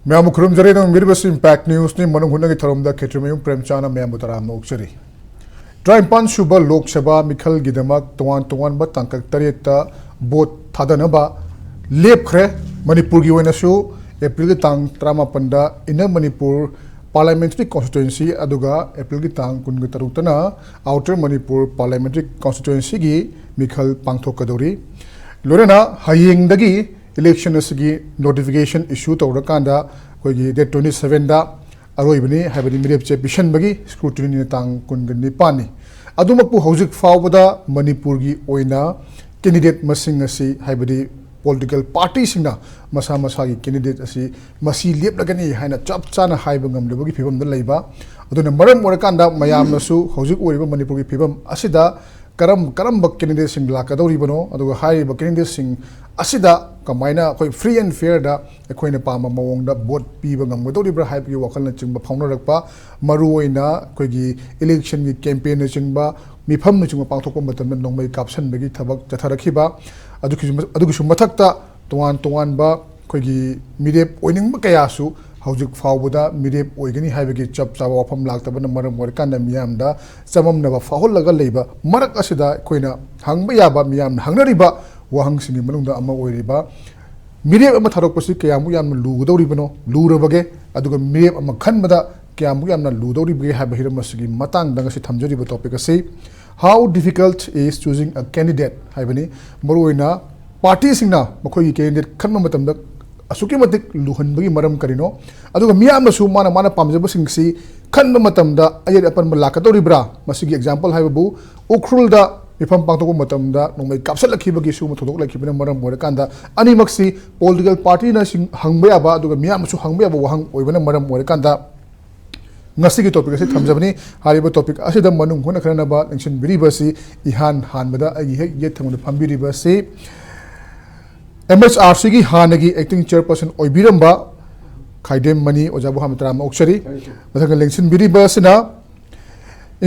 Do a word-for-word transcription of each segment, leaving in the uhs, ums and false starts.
ꯃꯌꯥꯝꯕꯨ ꯈꯨꯔꯨꯝꯖꯔꯤ꯫ ꯅꯪꯕꯤꯔꯤꯕꯁꯤ ꯏꯝꯄꯦꯛ ꯅ꯭ꯌꯨꯁꯅꯤ꯫ ꯃꯅꯨꯡ ꯍꯨꯠꯅꯒꯤ ꯊꯧꯔꯝꯗ ꯈꯦꯇ꯭ꯔꯤꯃꯌꯨꯝ ꯄ꯭ꯔꯦꯝꯆꯥꯟꯅ ꯃꯌꯥꯝꯕꯨ ꯇꯔꯥꯝꯅ ꯑꯣꯛꯆꯔꯤ꯫ ꯇꯔꯥꯅꯤꯄꯥꯟ ꯁꯨꯕ ꯂꯣꯛ ꯁꯚꯥ ꯃꯤꯈꯜꯒꯤꯗꯃꯛ ꯇꯣꯉꯥꯟ ꯇꯣꯉꯥꯟꯕ ꯇꯥꯡꯀꯛ ꯇꯔꯦꯠꯇ ꯚꯣꯠ ꯊꯥꯗꯅꯕ ꯂꯦꯞꯈ꯭ꯔꯦ꯫ ꯃꯅꯤꯄꯨꯔꯒꯤ ꯑꯣꯏꯅꯁꯨ ꯑꯦꯄ꯭ꯔꯤꯜꯒꯤ ꯇꯥꯡ ꯇꯔꯥꯃꯥꯄꯟꯗ ꯏꯟꯅꯔ ꯃꯅꯤꯄꯨꯔ ꯄꯥꯔꯂꯤꯌꯥꯃꯦꯟꯇꯔꯤ ꯀꯣꯟꯁꯇꯤꯇ꯭ꯋꯦꯟꯁꯤ, ꯑꯗꯨꯒ ꯑꯦꯄ꯭ꯔꯤꯜꯒꯤ ꯇꯥꯡ ꯀꯨꯟꯒ ꯇꯔꯨꯛꯇꯅ ꯑꯥꯎꯇꯔ ꯃꯅꯤꯄꯨꯔ ꯄꯥꯔꯂꯤꯌꯥꯃꯦꯟꯇꯔꯤ ꯀꯣꯟꯁꯇꯤꯇ꯭ꯋꯦꯟꯁꯤꯒꯤ ꯃꯤꯈꯜ ꯄꯥꯡꯊꯣꯛꯀꯗꯧꯔꯤ꯫ ꯂꯣꯏꯅꯅ ꯍꯌꯦꯡꯗꯒꯤ ꯏꯂꯦꯛꯁꯟ ꯑꯁꯤꯒꯤ ꯅꯣꯇꯤꯐꯤꯀꯦꯁꯟ ꯏꯁꯨ ꯇꯧꯔꯀꯥꯟꯗ ꯑꯩꯈꯣꯏꯒꯤ ꯗꯦꯠ ꯇ꯭ꯋꯦꯟꯇꯤ ꯁꯚꯦꯟꯗ ꯑꯔꯣꯏꯕꯅꯤ, ꯍꯥꯏꯕꯗꯤ ꯃꯤꯔꯦꯞꯆꯦ ꯄꯤꯁꯟꯕꯒꯤ ꯁ꯭ꯀ꯭ꯔꯨꯇꯤꯅꯤꯅ ꯇꯥꯡ ꯀꯨꯟꯒ ꯅꯤꯄꯥꯟꯅꯤ꯫ ꯑꯗꯨꯃꯛꯄꯨ ꯍꯧꯖꯤꯛ ꯐꯥꯎꯕꯗ ꯃꯅꯤꯄꯨꯔꯒꯤ ꯑꯣꯏꯅ ꯀꯦꯟꯗꯤꯗꯦꯠ ꯃꯁꯤꯡ ꯑꯁꯤ, ꯍꯥꯏꯕꯗꯤ ꯄꯣꯂꯤꯇꯤꯀꯦꯜ ꯄꯥꯔꯇꯤꯁꯤꯡꯅ ꯃꯁꯥ ꯃꯁꯥꯒꯤ ꯀꯦꯟꯗꯤꯗꯦꯠ ꯑꯁꯤ ꯃꯁꯤ ꯂꯦꯞꯂꯒꯅꯤ ꯍꯥꯏꯅ ꯆꯞ ꯆꯥꯅ ꯍꯥꯏꯕ ꯉꯝꯗꯕꯒꯤ ꯐꯤꯕꯝꯗ ꯂꯩꯕ꯫ ꯑꯗꯨꯅ ꯃꯔꯝ ꯑꯣꯏꯔꯀꯥꯟꯗ ꯃꯌꯥꯝꯅꯁꯨ ꯍꯧꯖꯤꯛ ꯑꯣꯏꯔꯤꯕ ꯃꯅꯤꯄꯨꯔꯒꯤ ꯐꯤꯕꯝ ꯑꯁꯤꯗ ꯀꯔꯝ ꯀꯔꯝꯕ ꯀꯦꯟꯗꯤꯗꯦꯠꯁꯤꯡ ꯂꯥꯛꯀꯗꯧꯔꯤꯕꯅꯣ, ꯑꯗꯨꯒ ꯍꯥꯏꯔꯤꯕ ꯀꯦꯟꯗꯤꯗꯦꯠꯁꯤꯡ ꯑꯁꯤꯗ ꯀꯃꯥꯏꯅ ꯑꯩꯈꯣꯏ ꯐ꯭ꯔꯤ ꯑꯦꯟ ꯐꯤꯌꯔꯗ ꯑꯩꯈꯣꯏꯅ ꯄꯥꯝꯕ ꯃꯑꯣꯡꯗ ꯚꯣꯠ ꯄꯤꯕ ꯉꯝꯒꯗꯧꯔꯤꯕ꯭ꯔꯥ ꯍꯥꯏꯕꯒꯤ ꯋꯥꯈꯜꯅꯆꯤꯡꯕ ꯐꯥꯎꯅꯔꯛꯄ, ꯃꯔꯨꯑꯣꯏꯅ ꯑꯩꯈꯣꯏꯒꯤ ꯏꯂꯦꯛꯁꯟꯒꯤ ꯀꯦꯝꯄꯦꯟꯅꯆꯤꯡꯕ, ꯃꯤꯐꯝꯅꯆꯤꯡꯕ ꯄꯥꯡꯊꯣꯛꯄ ꯃꯇꯝꯗ ꯅꯣꯡꯃꯩ ꯀꯥꯞꯁꯟꯕꯒꯤ ꯊꯕꯛ ꯆꯠꯊꯔꯛꯈꯤꯕ, ꯑꯗꯨꯒꯤꯁꯨ ꯑꯗꯨꯒꯤꯁꯨ ꯃꯊꯛꯇ ꯇꯣꯉꯥꯟ ꯇꯣꯉꯥꯟꯕ ꯑꯩꯈꯣꯏꯒꯤ ꯃꯤꯔꯦꯞ ꯑꯣꯏꯅꯤꯡꯕ ꯀꯌꯥꯁꯨ ꯍꯧꯖꯤꯛ ꯐꯥꯎꯕꯗ ꯃꯤꯔꯦꯞ ꯑꯣꯏꯒꯅꯤ ꯍꯥꯏꯕꯒꯤ ꯆꯞ ꯆꯥꯕ ꯋꯥꯐꯝ ꯂꯥꯛꯇꯕꯅ ꯃꯔꯝ ꯑꯣꯏꯔꯀꯥꯟꯗ ꯃꯤꯌꯥꯝꯗ ꯆꯃꯝꯅꯕ ꯐꯥꯎꯍꯜꯂꯒ ꯂꯩꯕ ꯃꯔꯛ ꯑꯁꯤꯗ ꯑꯩꯈꯣꯏꯅ ꯍꯪꯕ ꯌꯥꯕ, ꯃꯤꯌꯥꯝꯅ ꯍꯪꯅꯔꯤꯕ ꯋꯥꯍꯪꯁꯤꯡꯒꯤ ꯃꯅꯨꯡꯗ ꯑꯃ ꯑꯣꯏꯔꯤꯕ ꯃꯤꯔꯦꯞ ꯑꯃ ꯊꯥꯗꯣꯛꯄꯁꯤ ꯀꯌꯥꯃꯨꯛ ꯌꯥꯝꯅ ꯂꯨꯒꯗꯧꯔꯤꯕꯅꯣ, ꯂꯨꯔꯕꯒꯦ, ꯑꯗꯨꯒ ꯃꯤꯔꯦꯞ ꯑꯃ ꯈꯟꯕꯗ ꯀꯌꯥꯃꯨꯛ ꯌꯥꯝꯅ ꯂꯨꯗꯧꯔꯤꯕꯒꯦ ꯍꯥꯏꯕ ꯍꯤꯔꯝ ꯑꯁꯤꯒꯤ ꯃꯇꯥꯡꯗ ꯉꯁꯤ ꯊꯝꯖꯔꯤꯕ ꯇꯣꯄꯤꯛ ꯑꯁꯤ How difficult is choosing a candidate ꯍꯥꯏꯕꯅꯤ꯫ ꯃꯔꯨꯑꯣꯏꯅ ꯄꯥꯔꯇꯤꯁꯤꯡꯅ ꯃꯈꯣꯏꯒꯤ ꯀꯦꯟꯗꯤꯗꯦꯠ ꯈꯟꯕ ꯃꯇꯝꯗ ꯑꯁꯨꯛꯀꯤ ꯃꯇꯤꯛ ꯂꯨꯍꯟꯕꯒꯤ ꯃꯔꯝ ꯀꯔꯤꯅꯣ, ꯑꯗꯨꯒ ꯃꯤꯌꯥꯝꯅꯁꯨ ꯃꯥꯅ ꯃꯥꯅ ꯄꯥꯝꯖꯕꯁꯤꯡꯁꯤ ꯈꯟꯕ ꯃꯇꯝꯗ ꯑꯌꯦꯠ ꯑꯄꯟꯕ ꯂꯥꯛꯀꯗꯧꯔꯤꯕ꯭ꯔꯥ? ꯃꯁꯤꯒꯤ ꯑꯦꯛꯖꯥꯝꯄꯜ ꯍꯥꯏꯕꯕꯨ ꯎꯈ꯭ꯔꯨꯜꯗ ꯃꯤꯐꯝ ꯄꯥꯡꯊꯣꯛꯄ ꯃꯇꯝꯗ ꯅꯣꯡꯃꯩ ꯀꯥꯞꯁꯤꯜꯂꯛꯈꯤꯕꯒꯤ ꯁꯤꯒꯨꯝꯕ ꯊꯧꯗꯣꯛ ꯂꯩꯈꯤꯕꯅ ꯃꯔꯝ ꯑꯣꯏꯔꯀꯥꯟꯗ ꯑꯅꯤꯃꯛꯁꯤ ꯄꯣꯂꯤꯇꯤꯀꯦꯜ ꯄꯥꯔꯇꯤꯅ ꯁꯤꯡ-, ꯍꯪꯕ ꯌꯥꯕ, ꯑꯗꯨꯒ ꯃꯤꯌꯥꯝꯅꯁꯨ ꯍꯪꯕ ꯌꯥꯕ ꯋꯥꯍꯪ ꯑꯣꯏꯕꯅ ꯃꯔꯝ ꯑꯣꯏꯔꯀꯥꯟꯗ ꯉꯁꯤꯒꯤ ꯇꯣꯄꯤꯛ ꯑꯁꯤ ꯊꯝꯖꯕꯅꯤ꯫ ꯍꯥꯏꯔꯤꯕ ꯇꯣꯄꯤꯛ ꯑꯁꯤꯗ ꯃꯅꯨꯡ ꯍꯨꯠꯅ ꯈꯟꯅꯅꯕ ꯂꯦꯡꯁꯤꯟꯕꯤꯔꯤꯕ ꯑꯁꯤ ꯏꯍꯥꯟ ꯍꯥꯟꯕꯗ ꯑꯩꯒꯤ ꯍꯦꯛ ꯌꯦꯠ ꯊꯪꯕꯗ ꯐꯝꯕꯤꯔꯤꯕ ꯑꯁꯤ ꯑꯦꯝ ꯑꯩꯆ ꯑꯥꯔ ꯁꯤꯒꯤ ꯍꯥꯟꯅꯒꯤ ꯑꯦꯛꯇꯤꯡ ꯆꯤꯌꯔꯄꯔꯁꯟ ꯑꯣꯏꯕꯤꯔꯝꯕ ꯈꯥꯏꯗꯦꯝ ꯃꯅꯤ ꯑꯣꯖꯥꯕꯨ ꯍꯥꯟꯅ ꯇꯔꯥꯝꯅ ꯑꯣꯛꯆꯔꯤ꯫ ꯃꯊꯪꯗ ꯂꯦꯡꯁꯤꯟꯕꯤꯔꯤꯕ ꯑꯁꯤꯅ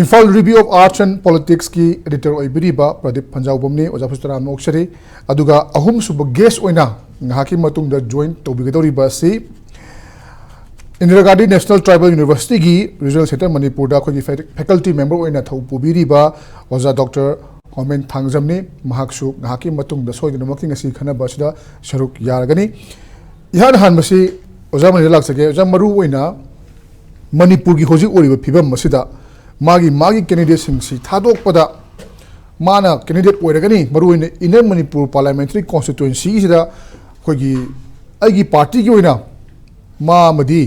Imphal review of arts and ꯄꯣꯂꯤꯇꯤꯛꯁꯀꯤ ꯑꯦꯗꯤꯇꯔ ꯑꯣꯏꯕꯤꯔꯤꯕ ꯄ꯭ꯔꯗꯤꯞ ꯐꯟꯖꯥꯎꯕꯝꯅꯤ꯫ ꯑꯣꯖꯥꯕꯨꯁꯨ ꯇꯔꯥꯝꯅ ꯑꯣꯛꯆꯔꯤ꯫ ꯑꯗꯨꯒ ꯑꯍꯨꯝꯁꯨꯕ ꯒꯦꯁ ꯑꯣꯏꯅ ꯉꯥꯏꯍꯥꯛꯀꯤ ꯃꯇꯨꯡꯗ ꯖꯣꯏꯟ ꯇꯧꯕꯤꯒꯗꯧꯔꯤꯕ ꯑꯁꯤ ꯏꯟꯗꯤꯔꯥ ꯒꯥꯟꯙꯤ ꯅꯦꯁꯅꯦꯜ ꯇ꯭ꯔꯥꯏꯕꯦꯜ ꯌꯨꯅꯤꯚꯔꯁꯤꯇꯤꯒꯤ ꯔꯤꯖꯅꯦꯜ ꯁꯦꯟꯇꯔ ꯃꯅꯤꯄꯨꯔꯗ ꯑꯩꯈꯣꯏꯒꯤ ꯐꯦ-, ꯐꯦꯀꯜꯇꯤ ꯃꯦꯝꯕꯔ ꯑꯣꯏꯅ ꯊꯧ ꯄꯨꯕꯤꯔꯤꯕ ꯑꯣꯖꯥ ꯗꯣꯛꯇꯔ ꯍꯣꯃꯦꯟ ꯊꯥꯡꯖꯝꯅꯤ꯫ ꯃꯍꯥꯛꯁꯨ ꯉꯥꯏꯍꯥꯛꯀꯤ ꯃꯇꯨꯡꯗ ꯁꯣꯏꯗꯅꯃꯛꯀꯤ ꯉꯁꯤ ꯈꯟꯅꯕ ꯑꯁꯤꯗ ꯁꯔꯨꯛ ꯌꯥꯔꯒꯅꯤ꯫ ꯏꯍꯥꯟ ꯍꯥꯟꯕꯁꯤ ꯑꯣꯖꯥ ꯃꯅꯤꯗ ꯂꯥꯛꯆꯒꯦ꯫ ꯑꯣꯖꯥ, ꯃꯔꯨ ꯑꯣꯏꯅ ꯃꯅꯤꯄꯨꯔꯒꯤ ꯍꯧꯖꯤꯛ ꯑꯣꯏꯔꯤꯕ ꯐꯤꯕꯝ ꯑꯁꯤꯗ ꯃꯥꯒꯤ, ꯃꯥꯒꯤ ꯀꯦꯟꯗꯤꯗꯦꯠꯁꯤꯡꯁꯤ ꯊꯥꯗꯣꯛꯄꯗ ꯃꯥꯅ ꯀꯦꯟꯗꯤꯗꯦꯠ ꯑꯣꯏꯔꯒꯅꯤ, ꯃꯔꯨꯑꯣꯏꯅ ꯏꯟꯅꯔ ꯃꯅꯤꯄꯨꯔ ꯄꯥꯔꯂꯤꯌꯥꯃꯦꯟꯇꯔꯤ ꯀꯣꯟꯁꯇꯤꯇ꯭ꯋꯦꯟꯁꯤꯁꯤꯗ ꯑꯩꯈꯣꯏꯒꯤ, ꯑꯩꯒꯤ ꯄꯥꯔꯇꯤꯒꯤ ꯑꯣꯏꯅ ꯃꯥ ꯑꯃꯗꯤ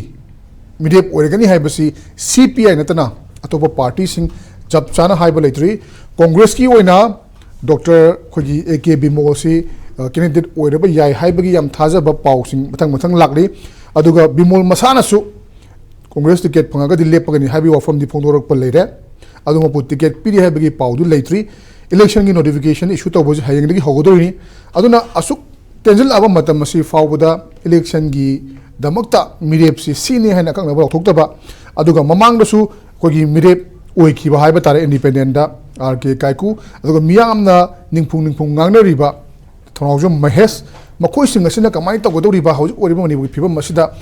ꯃꯤꯔꯦꯞ ꯑꯣꯏꯔꯒꯅꯤ ꯍꯥꯏꯕꯁꯤ ꯁꯤ ꯄꯤ ꯑꯥꯏ ꯅꯠꯇꯅ ꯑꯇꯣꯞꯄ ꯄꯥꯔꯇꯤꯁꯤꯡ ꯆꯞ ꯆꯥꯅ ꯍꯥꯏꯕ ꯂꯩꯇ꯭ꯔꯤ꯫ ꯀꯣꯡꯒ꯭ꯔꯦꯁꯀꯤ ꯑꯣꯏꯅ ꯗꯣꯛꯇꯔ ꯑꯩꯈꯣꯏꯒꯤ ꯑꯦ ꯀꯦ ꯕꯤꯃꯣꯜꯁꯤ, ꯑ, ꯀꯦꯟꯗꯤꯗꯦꯠ ꯑꯣꯏꯔꯕ ꯌꯥꯏ ꯍꯥꯏꯕꯒꯤ ꯌꯥꯝ ꯊꯥꯖꯕ ꯄꯥꯎꯁꯤꯡ ꯃꯊꯪ ꯃꯊꯪ ꯂꯥꯛꯂꯤ꯫ ꯑꯗꯨꯒ ꯕꯤꯃꯣꯜ ꯃꯁꯥꯅꯁꯨ ꯀꯣꯡꯒ꯭ꯔꯦꯁ ꯇꯤꯀꯦꯠ ꯐꯪꯉꯒꯗꯤ ꯂꯦꯞꯄꯒꯅꯤ ꯍꯥꯏꯕꯒꯤ ꯋꯥꯐꯝꯗꯤ ꯐꯣꯡꯗꯣꯔꯛꯄ ꯂꯩꯔꯦ꯫ ꯑꯗꯨ ꯃꯄꯨ ꯇꯤꯀꯦꯠ ꯄꯤꯔꯤ ꯍꯥꯏꯕꯒꯤ ꯄꯥꯎꯗꯨ ꯂꯩꯇ꯭ꯔꯤ꯫ ꯏꯂꯦꯛꯁꯟꯒꯤ ꯅꯣꯇꯤꯐꯤꯀꯦꯁꯟ ꯏꯁꯨ ꯇꯧꯕꯁꯤ ꯍꯌꯦꯡꯗꯒꯤ ꯍꯧꯒꯗꯣꯔꯤꯅꯤ꯫ ꯑꯗꯨꯅ ꯑꯁꯨꯛ ꯇꯦꯟꯁꯤꯜꯂꯛꯑꯕ ꯃꯇꯝ ꯑꯁꯤ ꯐꯥꯎꯕꯗ ꯏꯂꯦꯛꯁꯟꯒꯤꯗꯃꯛꯇ ꯃꯤꯔꯦꯞꯁꯤ ꯁꯤꯅꯤ ꯍꯥꯏꯅ ꯑꯀꯛꯅꯕ ꯂꯥꯎꯊꯣꯛꯇꯕ, ꯑꯗꯨꯒ ꯃꯃꯥꯡꯗꯁꯨ ꯑꯩꯈꯣꯏꯒꯤ ꯃꯤꯔꯦꯞ ꯑꯣꯏꯈꯤꯕ ꯍꯥꯏꯕ ꯇꯥꯔꯦ, ꯏꯟꯗꯤꯄꯦꯟꯗꯦꯟꯗ ꯑꯥꯔ ꯀꯦ ꯀꯥꯏꯀꯨ, ꯑꯗꯨꯒ ꯃꯤꯌꯥꯝꯅ ꯅꯤꯡꯐꯨꯡ ꯅꯤꯡꯐꯨꯡ ꯉꯥꯡꯅꯔꯤꯕ ꯊꯧꯅꯥꯎꯖꯝ ꯃꯍꯦꯁ, ꯃꯈꯣꯏꯁꯤꯡ ꯑꯁꯤꯅ ꯀꯃꯥꯏꯅ ꯇꯧꯒꯗꯧꯔꯤꯕ ꯍꯧꯖꯤꯛ ꯑꯣꯏꯔꯤꯕ ꯃꯅꯤꯄꯨꯔꯒꯤ ꯐꯤꯕꯝ ꯑꯁꯤꯗ?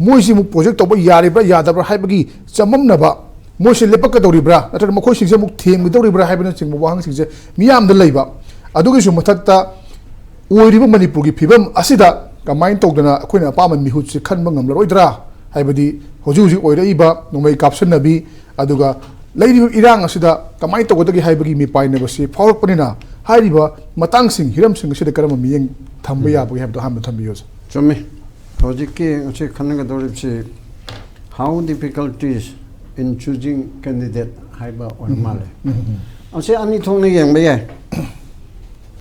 ꯃꯣꯏꯁꯤ ꯑꯃꯨꯛ ꯄ꯭ꯔꯣꯖꯦꯛ ꯇꯧꯕ ꯌꯥꯔꯤꯕ꯭ꯔꯥ ꯌꯥꯗꯕ꯭ꯔꯥ ꯍꯥꯏꯕꯒꯤ ꯆꯃꯝꯅꯕ, ꯃꯣꯏꯁꯤ ꯂꯦꯞꯄꯛꯀꯗꯧꯔꯤꯕ꯭ꯔꯥ ꯅꯠꯇ꯭ꯔꯒ ꯃꯈꯣꯏꯁꯤꯡꯁꯦ ꯑꯃꯨꯛ ꯊꯦꯝꯒꯗꯧꯔꯤꯕ꯭ꯔꯥ ꯍꯥꯏꯕꯅꯆꯤꯡꯕ ꯋꯥꯍꯪꯁꯤꯡꯁꯦ ꯃꯤꯌꯥꯝꯗ ꯂꯩꯕ꯫ ꯑꯗꯨꯒꯤꯁꯨ ꯃꯊꯛꯇ ꯑꯣꯏꯔꯤꯕ ꯃꯅꯤꯄꯨꯔꯒꯤ ꯐꯤꯕꯝ ꯑꯁꯤꯗ ꯀꯃꯥꯏꯅ ꯇꯧꯗꯅ ꯑꯩꯈꯣꯏꯅ ꯑꯄꯥꯝꯕ ꯃꯤꯍꯨꯠꯁꯤ ꯈꯟꯕ ꯉꯝꯂꯔꯣꯏꯗ꯭ꯔꯥ? ꯍꯥꯏꯕꯗꯤ ꯍꯧꯖꯤꯛ ꯍꯧꯖꯤꯛ ꯑꯣꯏꯔꯛꯏꯕ ꯅꯣꯡꯃꯩ ꯀꯥꯞꯁꯤꯟꯅꯕꯤ, ꯑꯗꯨꯒ ꯂꯩꯔꯤꯕ ꯏꯔꯥꯡ ꯑꯁꯤꯗ ꯀꯃꯥꯏꯅ ꯇꯧꯒꯗꯒꯦ ꯍꯥꯏꯕꯒꯤ ꯃꯤꯄꯥꯏꯅꯕꯁꯤ ꯐꯥꯎꯔꯛꯄꯅꯤꯅ, ꯍꯥꯏꯔꯤꯕ ꯃꯇꯥꯡꯁꯤꯡ, ꯍꯤꯔꯝꯁꯤꯡ ꯑꯁꯤꯗ ꯀꯔꯝꯕ ꯃꯤꯠꯌꯦꯡ ꯊꯝꯕ ꯎꯝ꯫ ꯌꯥꯕꯒꯦ ꯍꯥꯏꯕꯗꯣ ꯑꯍꯥꯟꯕ ꯊꯝꯕꯤꯌꯨ, ꯁꯥꯔ꯫ ꯆꯨꯝꯃꯤ꯫ ꯍꯧꯖꯤꯛꯀꯤ ꯉꯁꯤ ꯈꯟꯅꯒꯗꯧꯔꯤꯕꯁꯤ how difficulties in choosing candidate ꯍꯥꯏꯕ ꯑꯣꯏꯔ ꯎꯝ꯫ ꯃꯥꯜꯂꯦ꯫ ꯎꯝ꯫ ꯃꯁꯤ ꯑꯅꯤ ꯊꯣꯛꯅ ꯌꯦꯡꯕ ꯌꯥꯏ꯫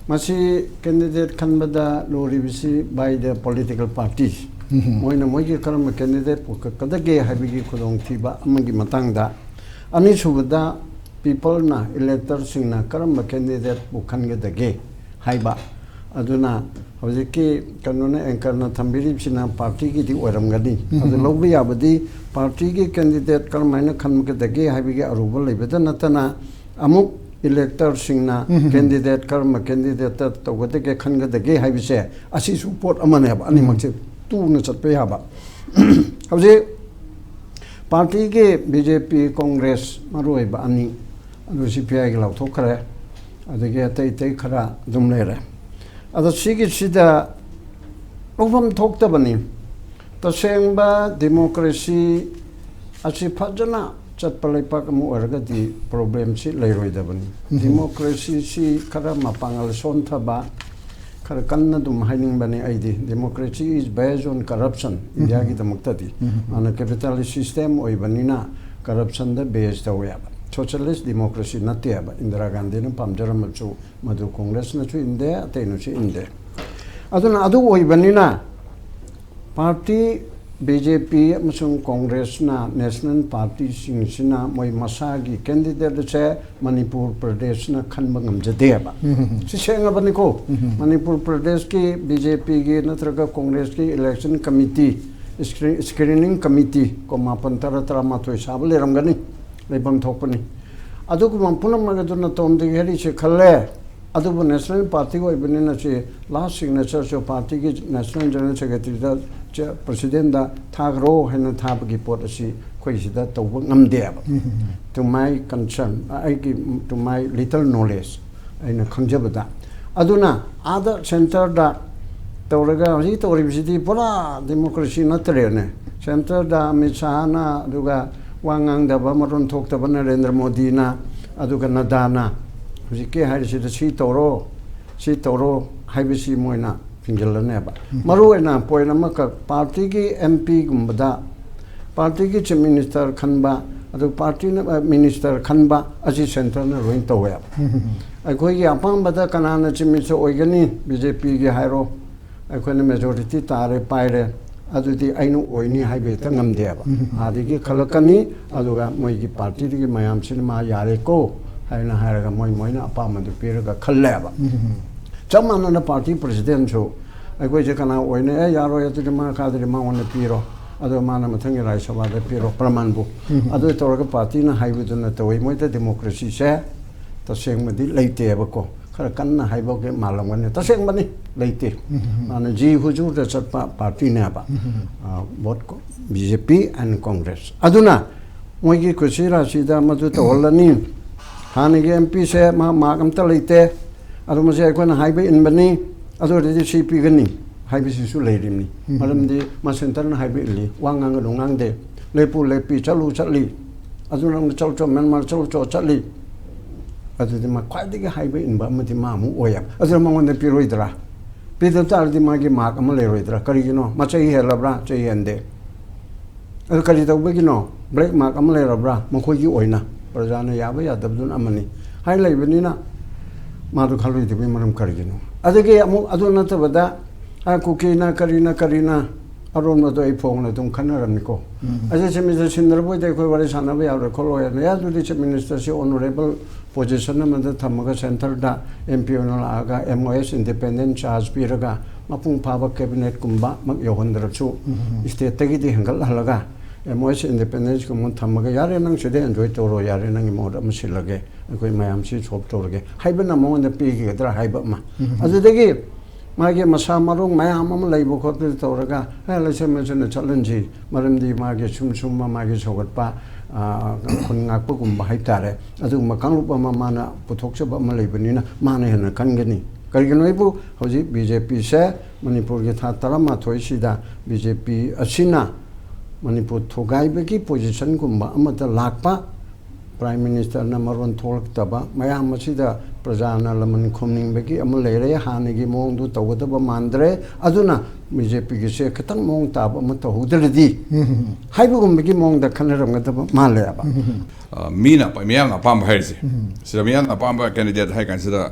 ꯃꯁꯤ candidate ꯈꯟꯕꯗ ꯂꯨꯔꯤꯕꯁꯤ by the political parties꯫ ꯎꯝ꯫ ꯃꯣꯏꯅ ꯃꯣꯏꯒꯤ ꯀꯔꯝꯕ candidate ꯄꯨꯈꯠꯀꯗꯒꯦ ꯍꯥꯏꯕꯒꯤ ꯈꯨꯗꯣꯡꯊꯤꯕ ꯑꯃꯒꯤ ꯃꯇꯥꯡꯗ, ꯑꯅꯤꯁꯨꯕꯗ peopleꯅ, electorꯁꯤꯡꯅ ꯀꯔꯝꯕ candidateꯄꯨ ꯈꯟꯒꯗꯒꯦ ꯍꯥꯏꯕ꯫ ꯑꯗꯨꯅ ꯍꯧꯖꯤꯛꯀꯤ ꯀꯩꯅꯣꯅ, anchorꯅ ꯊꯝꯕꯤꯔꯤꯕꯁꯤꯅ partyꯒꯤꯗꯤ ꯑꯣꯏꯔꯝꯒꯅꯤ꯫ ꯎꯝ꯫ ꯑꯗꯨ ꯂꯧꯕ ꯌꯥꯕꯗꯤ partyꯒꯤ candidate ꯀꯔꯝꯍꯥꯏꯅ ꯈꯟꯒꯗꯒꯦ ꯍꯥꯏꯕꯒꯤ ꯑꯔꯨꯕ ꯂꯩꯕꯗ ꯅꯠꯇꯅ, ꯑꯃꯨꯛ electorꯁꯤꯡꯅ ꯎꯝ꯫ candidate ꯀꯔꯝꯕ candidateꯇ ꯇꯧꯒꯗꯒꯦ, ꯈꯟꯒꯗꯒꯦ ꯍꯥꯏꯕꯁꯦ, ꯑꯁꯤꯁꯨ ꯄꯣꯠ ꯑꯃꯅꯦꯕ, ꯑꯅꯤꯃꯛꯁꯦ ꯎꯝ꯫ ꯇꯨꯅ ꯆꯠꯄ ꯌꯥꯕ꯫ ꯍꯧꯖꯤꯛ ꯄꯥꯔꯇꯤꯒꯤ ꯕꯤ ꯖꯦ ꯄꯤ, ꯀꯣꯡꯒ꯭ꯔꯦꯁ ꯃꯔꯨꯑꯣꯏꯕ ꯑꯅꯤ, ꯑꯗꯨ ꯁꯤ ꯄꯤ ꯑꯥꯏꯒꯤ ꯂꯥꯎꯊꯣꯛꯈ꯭ꯔꯦ꯫ ꯑꯗꯒꯤ ꯑꯇꯩ ꯑꯇꯩ ꯈꯔ ꯑꯗꯨꯝ ꯂꯩꯔꯦ꯫ ꯑꯗꯣ ꯁꯤꯒꯤꯁꯤꯗ ꯂꯧꯐꯝ ꯊꯣꯛꯇꯕꯅꯤ꯫ ꯇꯁꯦꯡꯕ ꯗꯤꯃꯣꯀ꯭ꯔꯦꯁꯤ ꯑꯁꯤ ꯐꯖꯅ ꯆꯠꯄ ꯂꯩꯄꯥꯛ ꯑꯃ ꯑꯣꯏꯔꯒꯗꯤ ꯄ꯭ꯔꯣꯕ꯭ꯂꯦꯝꯁꯤ ꯂꯩꯔꯣꯏꯗꯕꯅꯤ꯫ ꯗꯤꯃꯣꯀ꯭ꯔꯦꯁꯤꯁꯤ ꯈꯔ ꯃꯄꯥꯡꯒꯜ ꯁꯣꯟꯊꯕ, ꯈꯔ ꯀꯟꯅ ꯑꯗꯨꯝ ꯍꯥꯏꯅꯤꯡꯕꯅꯤ ꯑꯩꯗꯤ꯫ Democracy is based on corruption, ꯏꯟꯗꯤꯌꯥꯒꯤꯗꯃꯛꯇꯗꯤ꯫ ꯃꯥꯅ ꯀꯦꯄꯤꯇꯥꯂꯤꯁ ꯁꯤꯁꯇꯦꯝ ꯑꯣꯏꯕꯅꯤꯅ ꯀꯔꯞꯁꯟꯗ ꯕꯦꯁ ꯇꯧꯋꯦꯕ꯫ ꯁꯣꯁꯤꯌꯦꯂꯤꯁ ꯗꯤꯃꯣꯀ꯭ꯔꯦꯁꯤ ꯅꯠꯇꯦꯕ꯫ ꯏꯟꯗꯤꯔꯥ ꯒꯥꯟꯙꯤꯅ ꯄꯥꯝꯖꯔꯝꯃꯁꯨ ꯃꯗꯨ ꯀꯣꯡꯒ꯭ꯔꯦꯁꯅꯁꯨ ꯏꯟꯗꯦ, ꯑꯇꯩꯅꯁꯨ ꯏꯟꯗꯦ꯫ ꯑꯗꯨꯅ ꯑꯗꯨ ꯑꯣꯏꯕꯅꯤꯅ ꯄꯥꯔꯇꯤ ꯕꯤ ꯖꯦ ꯄꯤ ꯑꯃꯁꯨꯡ ꯀꯣꯡꯒ꯭ꯔꯦꯁꯅ, ꯅꯦꯁꯅꯦꯜ ꯄꯥꯔꯇꯤꯁꯤꯡꯁꯤꯅ ꯃꯣꯏ ꯃꯁꯥꯒꯤ ꯀꯦꯟꯗꯤꯗꯦꯠꯁꯦ ꯃꯅꯤꯄꯨꯔ ꯄ꯭ꯔꯗꯦꯁꯅ ꯈꯟꯕ ꯉꯝꯖꯗꯦꯕ꯫ ꯁꯤ ꯁꯦꯡꯉꯕꯅꯤꯀꯣ꯫ ꯃꯅꯤꯄꯨꯔ ꯄ꯭ꯔꯗꯦꯁꯀꯤ ꯕꯤ ꯖꯦ ꯄꯤꯒꯤ ꯅꯠꯇ꯭ꯔꯒ ꯀꯣꯡꯒ꯭ꯔꯦꯁꯀꯤ ꯏꯂꯦꯛꯁꯟ ꯀꯃꯤꯇꯤ, ꯁ꯭ꯀ꯭ꯔꯤ-, ꯁ꯭ꯀ꯭ꯔꯤꯅꯤꯡ ꯀꯃꯤꯇꯤ ꯀꯣ ꯃꯥꯄꯟ, ꯇꯔꯥ, ꯇꯔꯥꯃꯥꯊꯣꯏ ꯁꯥꯕ ꯂꯩꯔꯝꯒꯅꯤ, ꯂꯩꯐꯝ ꯊꯣꯛꯄꯅꯤ꯫ ꯑꯗꯨꯒꯨꯝꯕ ꯄꯨꯝꯅꯃꯛ ꯑꯗꯨꯅ ꯇꯣꯝ ꯗꯤꯒ ꯍꯦꯔꯤꯁꯦ ꯈꯜꯂꯦ꯫ ꯑꯗꯨꯕꯨ ꯅꯦꯁꯅꯦꯜ ꯄꯥꯔꯇꯤ ꯑꯣꯏꯕꯅꯤꯅ ꯁꯤ ꯂꯥꯁ ꯁꯤꯒꯅꯦꯆꯔꯁꯨ ꯄꯥꯔꯇꯤꯒꯤ ꯅꯦꯁꯅꯦꯜ ꯖꯦꯅꯔꯦꯜ ꯁꯦꯀ꯭ꯔꯦꯇꯔꯤꯗ, ꯆꯦ-, ꯄ꯭ꯔꯁꯤꯗꯦꯟꯗ ꯊꯥꯈ꯭ꯔꯣ ꯍꯥꯏꯅ ꯊꯥꯕꯒꯤ ꯄꯣꯠ ꯑꯁꯤ ꯑꯩꯈꯣꯏ ꯁꯤꯗ ꯇꯧꯕ ꯉꯝꯗꯦꯕ꯫ To my concern, ꯑꯩꯒꯤ, to my little knowledge, ꯑꯩꯅ ꯈꯪꯖꯕꯗ꯫ ꯑꯗꯨꯅ ꯑꯥꯗ ꯁꯦꯟꯇꯔꯗ ꯇꯧꯔꯒ ꯍꯧꯖꯤꯛ ꯇꯧꯔꯤꯕꯁꯤꯗꯤ ꯄꯨꯔꯥ ꯗꯦꯃꯣꯀ꯭ꯔꯦꯁꯤ ꯅꯠꯇ꯭ꯔꯦꯅꯦ꯫ ꯁꯦꯟꯇꯔꯗ ꯑꯃꯤꯠ ꯁꯥꯍꯅ, ꯑꯗꯨꯒ ꯋꯥ ꯉꯥꯡꯗꯕ, ꯃꯔꯣꯟ ꯊꯣꯛꯇꯕ ꯅꯔꯦꯟꯗ꯭ꯔ ꯃꯣꯗꯤꯅ, ꯑꯗꯨꯒ ꯅꯗꯥꯅ ꯍꯧꯖꯤꯛꯀꯤ ꯍꯥꯏꯔꯤꯁꯤꯗ ꯁꯤ ꯇꯧꯔꯣ, ꯁꯤ ꯇꯧꯔꯣ ꯍꯥꯏꯕꯁꯤ ꯃꯣꯏꯅ ꯐꯤꯡꯖꯤꯜꯂꯅꯦꯕ꯫ ꯃꯔꯨꯑꯣꯏꯅ ꯄꯣꯏꯟ ꯑꯃꯈꯛ, ꯄꯥꯔꯇꯤꯒꯤ ꯑꯦꯝ ꯄꯤꯒꯨꯝꯕꯗ ꯄꯥꯔꯇꯤꯒꯤ ꯆꯤꯐ ꯃꯤꯅꯤꯁꯇꯔ ꯈꯟꯕ, ꯑꯗꯨ ꯄꯥꯔꯇꯤꯅ, ꯑ, ꯃꯤꯅꯤꯁꯇꯔ ꯈꯟꯕ ꯑꯁꯤ ꯁꯦꯟꯇꯔꯅ ꯂꯣꯏꯅ ꯇꯧꯋꯦꯕ꯫ ꯑꯩꯈꯣꯏꯒꯤ ꯑꯄꯥꯝꯕꯗ ꯀꯅꯥꯅ ꯆꯤꯐ ꯃꯤꯅꯤꯁꯇꯔ ꯑꯣꯏꯒꯅꯤ, ꯕꯤ ꯖꯦ ꯄꯤꯒꯤ ꯍꯥꯏꯔꯣ, ꯑꯩꯈꯣꯏꯅ ꯃꯦꯖꯣꯔꯤꯇꯤ ꯇꯥꯔꯦ, ꯄꯥꯏꯔꯦ, ꯑꯗꯨꯗꯤ ꯑꯩꯅ ꯑꯣꯏꯅꯤ ꯍꯥꯏꯕ ꯍꯦꯛꯇ ꯉꯝꯗꯦꯕ꯫ ꯑꯥꯗꯒꯤ ꯈꯜꯂꯛꯀꯅꯤ, ꯑꯗꯨꯒ ꯃꯣꯏꯒꯤ ꯄꯥꯔꯇꯤꯗꯒꯤ ꯃꯌꯥꯝꯁꯤꯅ ꯃꯥ ꯌꯥꯔꯦꯀꯣ ꯍꯥꯏꯅ ꯍꯥꯏꯔꯒ ꯃꯣꯏ ꯃꯣꯏꯅ ꯑꯄꯥꯝꯕꯗꯨ ꯄꯤꯔꯒ ꯈꯜꯂꯦꯕ꯫ ꯆꯞ ꯃꯥꯟꯅꯅ ꯄꯥꯔꯇꯤ ꯄ꯭ꯔꯁꯤꯗꯦꯟꯁꯨ ꯑꯩꯈꯣꯏꯁꯦ ꯀꯅꯥ ꯑꯣꯏꯅꯤ, "ꯑꯦ, ꯌꯥꯔꯣꯏ, ꯑꯗꯨꯗꯤ ꯃꯥ ꯀꯥꯗꯗꯤ ꯃꯉꯣꯟꯗ ꯄꯤꯔꯣ, ꯑꯗꯣ ꯃꯥꯅ ꯃꯊꯪꯒꯤ ꯔꯥꯖ꯭ꯌ ꯁꯚꯥꯗ ꯄꯤꯔꯣ", ꯄ꯭ꯔꯃꯥꯟꯕꯨ꯫ ꯑꯗꯨ ꯇꯧꯔꯒ ꯄꯥꯔꯇꯤꯅ ꯍꯥꯏꯕꯗꯨꯅ ꯇꯧꯋꯤ꯫ ꯃꯣꯏꯗ ꯗꯦꯃꯣꯀ꯭ꯔꯦꯁꯤꯁꯦ ꯇꯁꯦꯡꯕꯗꯤ ꯂꯩꯇꯦꯕꯀꯣ꯫ ꯈꯔ ꯀꯟꯅ ꯍꯥꯏꯕꯒꯤ ꯃꯥꯜꯂꯝꯒꯅꯤ꯫ ꯇꯁꯦꯡꯕꯅꯤ, ꯂꯩꯇꯦ꯫ ꯃꯥꯅ ꯖꯤ ꯍꯨꯖꯨꯔꯗ ꯆꯠꯄ ꯄꯥꯔꯇꯤꯅꯦꯕ꯫ Both B J P and Congress. ꯑꯗꯨꯅ ꯃꯣꯏꯒꯤ ꯀꯨꯁꯤ ꯔꯥꯁꯤꯗ ꯃꯗꯨ ꯇꯧꯍꯜꯂꯅꯤ꯫ ꯍꯥꯟꯅꯒꯤ ꯑꯦꯝ ꯄꯤꯁꯦ ꯃꯥ ꯃꯥꯔꯛ ꯑꯝꯇ ꯂꯩꯇꯦ, ꯑꯗꯨ ꯃꯁꯤ ꯑꯩꯈꯣꯏꯅ ꯍꯥꯏꯕ ꯏꯟꯕꯅꯤ, ꯑꯗꯨ ꯑꯣꯏꯔꯗꯤ ꯁꯤ ꯄꯤꯒꯅꯤ ꯍꯥꯏꯕꯁꯤꯁꯨ ꯂꯩꯔꯤꯕꯅꯤ꯫ ꯃꯔꯝꯗꯤ ꯃꯥ ꯁꯦꯟꯇꯔꯅ ꯍꯥꯏꯕ ꯏꯜꯂꯤ, ꯋꯥ ꯉꯥꯡꯒꯅꯨ ꯉꯥꯡꯗꯦ, ꯂꯦꯞꯄꯨ ꯂꯦꯞꯄꯤ, ꯆꯠꯂꯨ ꯆꯠꯂꯤ, ꯑꯗꯨ ꯅꯪꯅ ꯆꯠꯂꯨ ꯆꯠꯂꯨ, ꯃ꯭ꯌꯥꯟꯃꯥꯔ ꯆꯠꯂꯨ ꯆꯠꯂꯨ ꯆꯠꯂꯤ꯫ ꯑꯗꯨꯗꯤ ꯃꯥ ꯈ꯭ꯋꯥꯏꯗꯒꯤ ꯍꯥꯏꯕ ꯏꯟꯕ ꯑꯃꯗꯤ ꯃꯥ ꯑꯃꯨꯛ ꯑꯣꯏꯌꯦꯕ꯫ ꯑꯗꯨꯅ ꯃꯉꯣꯟꯗ ꯄꯤꯔꯣꯏꯗ꯭ꯔꯥ? ꯄꯤꯗ ꯇꯥꯔꯗꯤ ꯃꯥꯒꯤ ꯃꯥꯔꯛ ꯑꯃ ꯂꯩꯔꯣꯏꯗ꯭ꯔꯥ? ꯀꯔꯤꯒꯤꯅꯣ? ꯃꯥ ꯆꯍꯤ ꯍꯦꯜꯂꯕ꯭ꯔꯥ? ꯆꯍꯤ ꯍꯦꯟꯗꯦ꯫ ꯑꯗꯨ ꯀꯔꯤ ꯇꯧꯕꯒꯤꯅꯣ? ꯕ꯭ꯂꯦꯛ ꯃꯥꯔꯛ ꯑꯃ ꯂꯩꯔꯕ꯭ꯔꯥ? ꯃꯈꯣꯏꯒꯤ ꯑꯣꯏꯅ ꯄ꯭ꯔꯖꯥꯅ ꯌꯥꯕ ꯌꯥꯗꯕꯗꯨꯅ ꯑꯃꯅꯤ꯫ ꯍꯥꯏ ꯂꯩꯕꯅꯤꯅ ꯃꯥꯗꯨ ꯈꯜꯂꯣꯏꯗꯕꯒꯤ ꯃꯔꯝ ꯀꯔꯤꯒꯤꯅꯣ? ꯑꯗꯒꯤ ꯑꯃꯨꯛ ꯑꯗꯨ ꯅꯠꯇꯕꯗ, ꯑ, ꯀꯨꯀꯤꯅ ꯀꯔꯤꯅ ꯀꯔꯤꯅ ꯑꯔꯣꯟꯕꯗꯣ ꯑꯩ ꯐꯣꯡꯅ ꯑꯗꯨꯝ ꯈꯟꯅꯔꯝꯃꯤꯀꯣ꯫ ꯑꯗꯨ ꯆꯤꯞ ꯃꯤꯅꯤꯁꯇꯔ ꯁꯤꯟꯅꯔꯕ ꯑꯣꯏꯗꯤ ꯑꯩꯈꯣꯏ ꯋꯥꯔꯤ ꯁꯥꯟꯅꯕ ꯌꯥꯔꯣꯏ ꯈꯣꯠꯂꯣꯏ ꯍꯥꯏꯅ꯫ ꯑꯦ, ꯑꯗꯨꯗꯤ ꯆꯤꯞ ꯃꯤꯅꯤꯁꯇꯔꯁꯤ ꯑꯣꯅꯔꯦꯕꯜ ꯄꯣꯖꯤꯁꯟ ꯑꯃꯗ ꯊꯝꯃꯒ ꯁꯦꯟꯇꯔꯗ ꯑꯦꯝ ꯄꯤ ꯑꯣꯏꯅ ꯂꯥꯛꯑꯒ ꯑꯦꯝ ꯑꯣ ꯑꯦꯁ ꯏꯟꯗꯤꯄꯦꯟꯗꯦꯟ ꯆꯥꯔꯖ ꯄꯤꯔꯒ ꯃꯄꯨꯡ ꯐꯥꯕ ꯀꯦꯕꯤꯅꯦꯠꯀꯨꯝꯕ ꯃꯛ ꯌꯧꯍꯟꯗ꯭ꯔꯁꯨ ꯁ꯭ꯇꯦꯠꯇꯒꯤꯗꯤ ꯍꯦꯟꯒꯠꯍꯜꯂꯒ ꯑꯦꯝ ꯑꯣ ꯑꯦꯁ ꯏꯟꯗꯤꯄꯦꯟꯗꯦꯟꯁꯀꯨꯝꯕ ꯊꯝꯃꯒ, "ꯌꯥꯔꯦ, ꯅꯪ ꯁꯤꯗ ꯑꯦꯟꯖꯣꯏ ꯇꯧꯔꯣ, ꯌꯥꯔꯦ, ꯅꯪꯒꯤ ꯃꯍꯨꯠ ꯑꯃ ꯁꯤꯜꯂꯒꯦ, ꯑꯩꯈꯣꯏ ꯃꯌꯥꯝꯁꯤ ꯁꯣꯞ ꯇꯧꯔꯒꯦ" ꯍꯥꯏꯕꯅ ꯃꯉꯣꯟꯗ ꯄꯤꯈꯤꯒꯗ꯭ꯔꯥ ꯍꯥꯏꯕ ꯑꯃ꯫ ꯑꯗꯨꯗꯒꯤ ꯃꯥꯒꯤ ꯃꯁꯥ ꯃꯔꯣꯡ ꯃꯌꯥꯝ ꯑꯃ ꯂꯩꯕ ꯈꯣꯠꯄꯗ ꯇꯧꯔꯒ, "ꯑꯦ, ꯂꯩꯁꯦꯝ ꯂꯩꯁꯦꯝꯅ ꯆꯠꯍꯟꯁꯤ", ꯃꯔꯝꯗꯤ ꯃꯥꯒꯤ ꯁꯨꯝ ꯁꯨꯝ ꯃꯥꯒꯤ ꯁꯧꯒꯠꯄ, ꯑ, ꯈꯨꯟ ꯉꯥꯛꯄꯒꯨꯝꯕ ꯍꯥꯏꯇꯥꯔꯦ, ꯑꯗꯨꯒꯨꯝꯕ ꯀꯥꯡꯂꯨꯞ ꯑꯃ ꯃꯥꯅ ꯄꯨꯊꯣꯛꯆꯕ ꯑꯃ ꯂꯩꯕꯅꯤꯅ ꯃꯥꯅ ꯍꯦꯟꯅ ꯀꯟꯒꯅꯤ꯫ ꯀꯔꯤꯒꯤꯅꯣ ꯍꯥꯏꯕꯨ ꯍꯧꯖꯤꯛ ꯕꯤ ꯖꯦ ꯄꯤꯁꯦ ꯃꯅꯤꯄꯨꯔꯒꯤ ꯊꯥ ꯇꯔꯥꯃꯥꯊꯣꯏꯁꯤꯗ ꯕꯤ ꯖꯦ ꯄꯤ ꯑꯁꯤꯅ ꯃꯅꯤꯄꯨꯔ ꯊꯨꯒꯥꯏꯕꯒꯤ ꯄꯣꯖꯤꯁꯟꯒꯨꯝꯕ ꯑꯃꯗ ꯂꯥꯛꯄ, ꯄ꯭ꯔꯥꯏꯝ ꯃꯤꯅꯤꯁꯇꯔꯅ ꯃꯔꯣꯟ ꯊꯣꯛꯂꯛꯇꯕ, ꯃꯌꯥꯝ ꯑꯁꯤꯗ ꯄ꯭ꯔꯖꯥꯅ ꯂꯃꯟ ꯈꯨꯝꯅꯤꯡꯕꯒꯤ ꯑꯃ ꯂꯩꯔꯦ, ꯍꯥꯟꯅꯒꯤ ꯃꯑꯣꯡꯗꯨ ꯇꯧꯒꯗꯕ ꯃꯥꯟꯗ꯭ꯔꯦ, ꯑꯗꯨꯅ ꯕꯤ ꯖꯦ ꯄꯤꯒꯤꯁꯦ ꯈꯤꯇꯪ ꯃꯑꯣꯡ ꯇꯥꯕ ꯑꯃ ꯇꯧꯍꯧꯗ꯭ꯔꯗꯤ ꯍꯥꯏꯕꯒꯨꯝꯕꯒꯤ ꯃꯑꯣꯡꯗ ꯈꯟꯅꯔꯝꯒꯗꯕ ꯃꯥꯜꯂꯦꯕ꯫ ꯑ, ꯃꯤꯅ ꯑꯄꯥ-, ꯃꯤꯌꯥꯝꯅ ꯑꯄꯥꯝꯕ ꯍꯥꯏꯔꯤꯁꯦ, ꯁꯤꯗ ꯃꯤꯌꯥꯝꯅ ꯑꯄꯥꯝꯕ ꯀꯦꯟꯗꯤꯗꯦꯠ ꯍꯥꯏ ꯀꯥꯟꯁꯤꯗ,